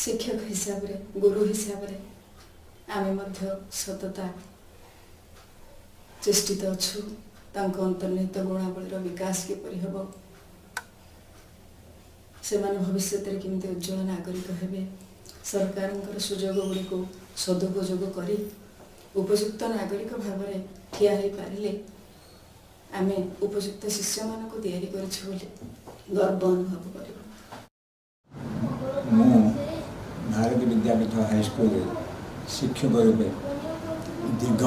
[SPEAKER 15] ଶିକ୍ଷକ ହିସାବରେ, ଗୁରୁ ହିସାବରେ ଆମେ ମଧ୍ୟ ସତତା ଚେଷ୍ଟିତ ଅଛୁ ତାଙ୍କ ଅନ୍ତର୍ନିହିତ ଗୁଣାବଳୀର ବିକାଶ କିପରି ହେବ, ସେମାନେ ଭବିଷ୍ୟତରେ କେମିତି ଉଜ୍ଜଳ ନାଗରିକ ହେବେ, ସରକାରଙ୍କର ସୁଯୋଗ ଗୁଡ଼ିକୁ ସଦୁପଯୋଗ କରି ଉପଯୁକ୍ତ ନାଗରିକ ଭାବରେ ଠିଆ ହୋଇପାରିଲେ ଆମେ ଉପଯୁକ୍ତ ଶିଷ୍ୟମାନଙ୍କୁ ତିଆରି କରିଛୁ ବୋଲି ଗର୍ବ ଅନୁଭବ କରିବୁ।
[SPEAKER 16] ମୁଁ ଭାରତୀ ବିଦ୍ୟାପୀଠ ହାଇସ୍କୁଲରେ ଶିକ୍ଷକ ରୂପେ ଦୀର୍ଘ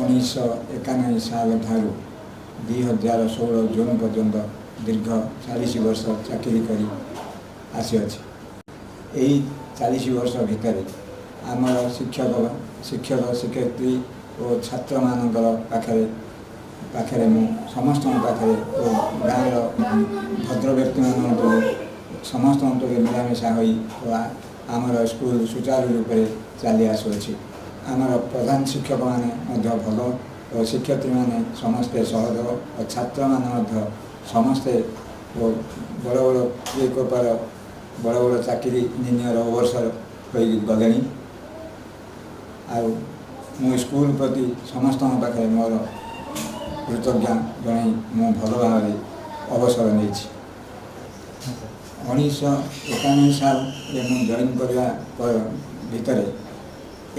[SPEAKER 16] 1991 ସାଲ ଠାରୁ 2016 ଜୁନ୍ ପର୍ଯ୍ୟନ୍ତ ଦୀର୍ଘ 40 ବର୍ଷ ଚାକିରି କରି ଆସିଅଛି। ଏହି 40 ବର୍ଷ ଭିତରେ ଆମର ଶିକ୍ଷକ ଶିକ୍ଷକ ଶିକ୍ଷୟିତ୍ରୀ ଓ ଛାତ୍ରମାନଙ୍କର ପାଖରେ ପାଖରେ ମୁଁ ସମସ୍ତଙ୍କ ପାଖରେ ଓ ଗାଁର ଭଦ୍ର ବ୍ୟକ୍ତିମାନଙ୍କ ସମସ୍ତଙ୍କ ମିଳାମିଶା ହୋଇ ଓ ଆମର ସ୍କୁଲ ସୁଚାରୁ ରୂପରେ ଚାଲି ଆସୁଅଛି। ଆମର ପ୍ରଧାନ ଶିକ୍ଷକମାନେ ମଧ୍ୟ ଭଲ ଓ ଶିକ୍ଷୟିତ୍ରୀମାନେ ସମସ୍ତେ ସହଯୋଗ ଓ ଛାତ୍ରମାନେ ମଧ୍ୟ ସମସ୍ତେ ଓ ବଡ଼ ବଡ଼ କିଏ ପ୍ରକାର ବଡ଼ ବଡ଼ ଚାକିରି, ଇଞ୍ଜିନିୟର, ଅଫିସର ହୋଇକି ଗଲେଣି। ଆଉ ମୁଁ ସ୍କୁଲ ପ୍ରତି ସମସ୍ତଙ୍କ ପାଖରେ ମୋର କୃତଜ୍ଞ ଜଣାଇ ମୁଁ ଭଲ ଭାବରେ ଅବସର ନେଇଛି। 1991 ସାଲରେ ମୁଁ ଜଏନ୍ କରିବା ଭିତରେ,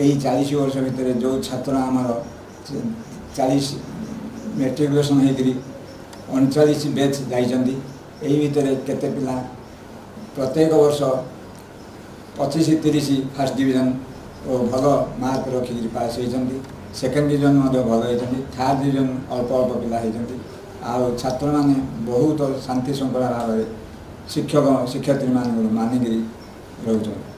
[SPEAKER 16] ଏହି 40 ବର୍ଷ ଭିତରେ ଯେଉଁ ଛାତ୍ର ଆମର 40 ମେଟ୍ରିକୁଲେସନ୍ ହେଇକରି 39 ବ୍ୟାଚ୍ ଯାଇଛନ୍ତି, ଏହି ଭିତରେ କେତେ ପିଲା ପ୍ରତ୍ୟେକ ବର୍ଷ 25, 30 ଫାର୍ଷ୍ଟ ଡିଭିଜନ୍ ଓ ଭଲ ମାର୍କ ରଖିକିରି ପାସ୍ ହେଇଛନ୍ତି। ସେକେଣ୍ଡ ଡିଭିଜନ୍ ମଧ୍ୟ ଭଲ ହେଇଛନ୍ତି। ଥାର୍ଡ଼ ଡିଭିଜନ୍ ଅଳ୍ପ ଅଳ୍ପ ପିଲା ହେଇଛନ୍ତି। ଆଉ ଛାତ୍ରମାନେ ବହୁତ ଶାନ୍ତି ଶୃଙ୍ଖଳା ଭାବରେ ଶିକ୍ଷକ ଶିକ୍ଷୟିତ୍ରୀମାନଙ୍କୁ ମାନିକିରି ରହୁଛନ୍ତି।